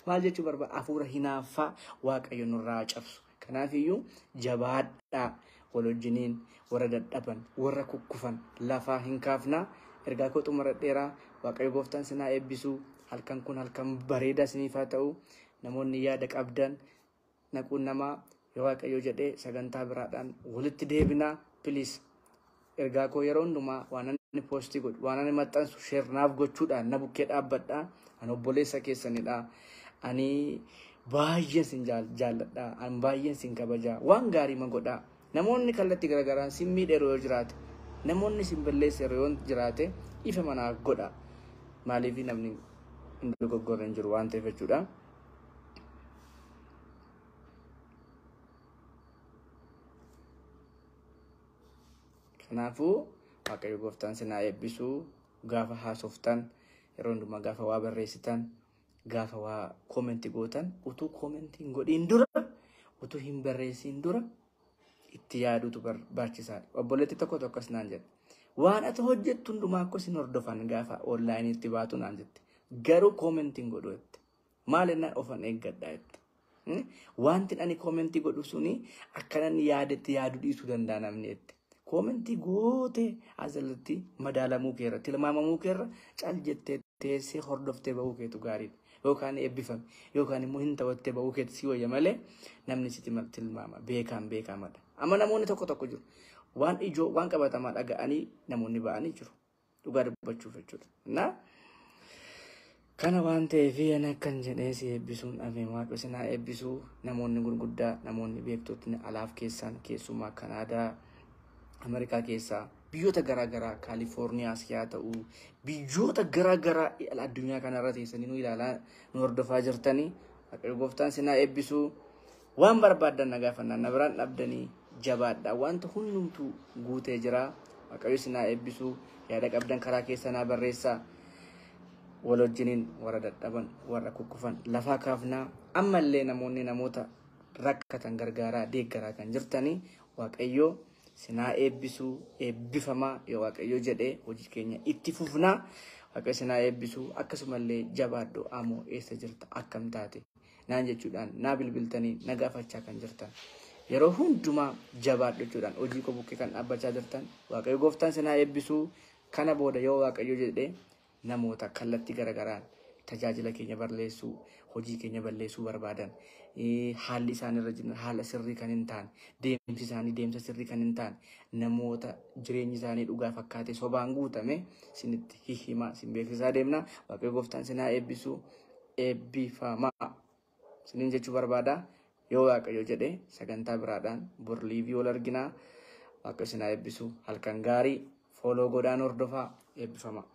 maal jechuu barbaada hafuura hinaaffaa Waaqayyo nurraa cabsu. Kanaafiyyuu jabaadhaa wal wajjiniin warra dadhaban warra kukkufan lafaa hin kaafnaa. Ergaa koo xumura dheeraa Waaqayyo gooftaan sinaa eebbisuu. Halkan kun halkan bareedaa isiniif haa ta'u. Namoonni yaada qabdan naquun namaa yoo Waaqayyo jedhee sagantaa biraadhaan walitti deebinaa. Piliis ergaa koo yeroo hundumaa waan ani poostii godhu waan ani maxxansu sheernaaf gochuudhaan na bukkee dhaabbadhaa. Ani obboleessa keessanidha. Ani baay'een sin jaalladha. Ani baay'een sin kabajaa. Waan gaarii ma godhaa. Namoonni kallattii garaagaraan sin miidheeru yoo jiraate namoonni sin balleesseeru yoo jiraate ifa manaa godha. Maaliif namni hin dogoggorre hin jiru waan ta'eef jechuudha. Kanaafuu Waaqayyo gooftaan sinaa eebbisuu. Gaafa haasoftan yeroo hundumaa gaafa waa barreessitan gaafa waa koomentii gootan utuu koomentii hin godhiin dura utuu hin barreessiin dura itti yaaduutu barbaachisaadha. Obboleetti tokko tokkos naan jedhe. Waan ati hojjettu hundumaa akka isin hordofan gaafa onlaayiniitti baatu naan jette. Garuu koomentii hin godhu jette. Maal ennaan ofan eeggadha jette. Wanti ani koomentii godhu suni akka namni yaadetti yaaduu dhiisuu danda'a namni jette. Koomentii gootee asirratti madaalamuu keerra tilmaamamuu keerra cal jettee teessee hordoftee bahuu keetu gaariidha. Yookaan eebbifame yookaan immoo hin taphattee bahuu keetu si wayya malee namni sitti tilmaama beekaan beekamadha. Amma namoonni tokko tokko jiru. Waan ijoo waan qabatamaa dhaga'anii namoonni ba'anii jiru. Dhugaa dubbachuuf jechuudha. Naa kana waan ta'eef ani akkan jedhee si eebbisuun dhabe Waaqa sinaa eebbisuu. Namoonni gurguddaa namoonni beektotni alaaf keessaan keessumaa Kanaadaa, Ameerikaa keessaa biyyoota garaagaraa Kaalifoorniyaas haa ta'u biyyoota garaagaraa addunyaa kanarra teessanii nu ilaalaa nu hordofaa jirtanii Waaqayyo gooftaan sinaa eebbisuu. Waan barbaaddan na gaafannaan na biraan dhabdanii jabaadha. Wanta hundumtuu guutee jira. Waaqayyo sinaa eebbisuu. Yaada qabdan karaa keessanaa barreessaa. Wal wajjiniin warra dadhaban warra kukkufan lafaa kaafnaa. Ammallee namoonni namoota rakkatan gargaaraa deeggaraa kan jirtanii Waaqayyo sinaa eebbisuu. Eebbifamaa yoo Waaqayyo jedhee hojii keenya itti fufnaa. Waaqayyo sinaa eebbisuu. Akkasumallee jabaadhu amoo eessa jirta akkam taate naan jechuudhaan naa bilbiltanii na gaafachaa kan jirtan. Yeroo hundumaa jabaadhu jechuudhaan hojii koo bukkee kan dhaabbachaa jirtan Waaqayyo gooftaan sinaa eebbisuu. Kana booda yoo Waaqayyo jedhee namoota kallattii garaagaraan tajaajila keenya balleessuu hojii keenya balleessuu barbaadan haalli isaan irra jiran haala sirrii kan hin taane deemsi isaanii deemsa sirrii kan hin taane namoota jireenyi isaanii dhugaa fakkaate sobaan guutame sinitti hihimaa sin beeksisaa deemna. Waaqayyo gooftaan sinaa eebbisuu. Eebbifamaa siniin jechuu barbaada. Yoo Waaqayyo jedhee sagantaa biraadhaan bor liivii wal arginaa. Waaqayyo sinaa eebbisuu. Halkan gaarii. Fooloo godhaan hordofaa. Eebbifamaa.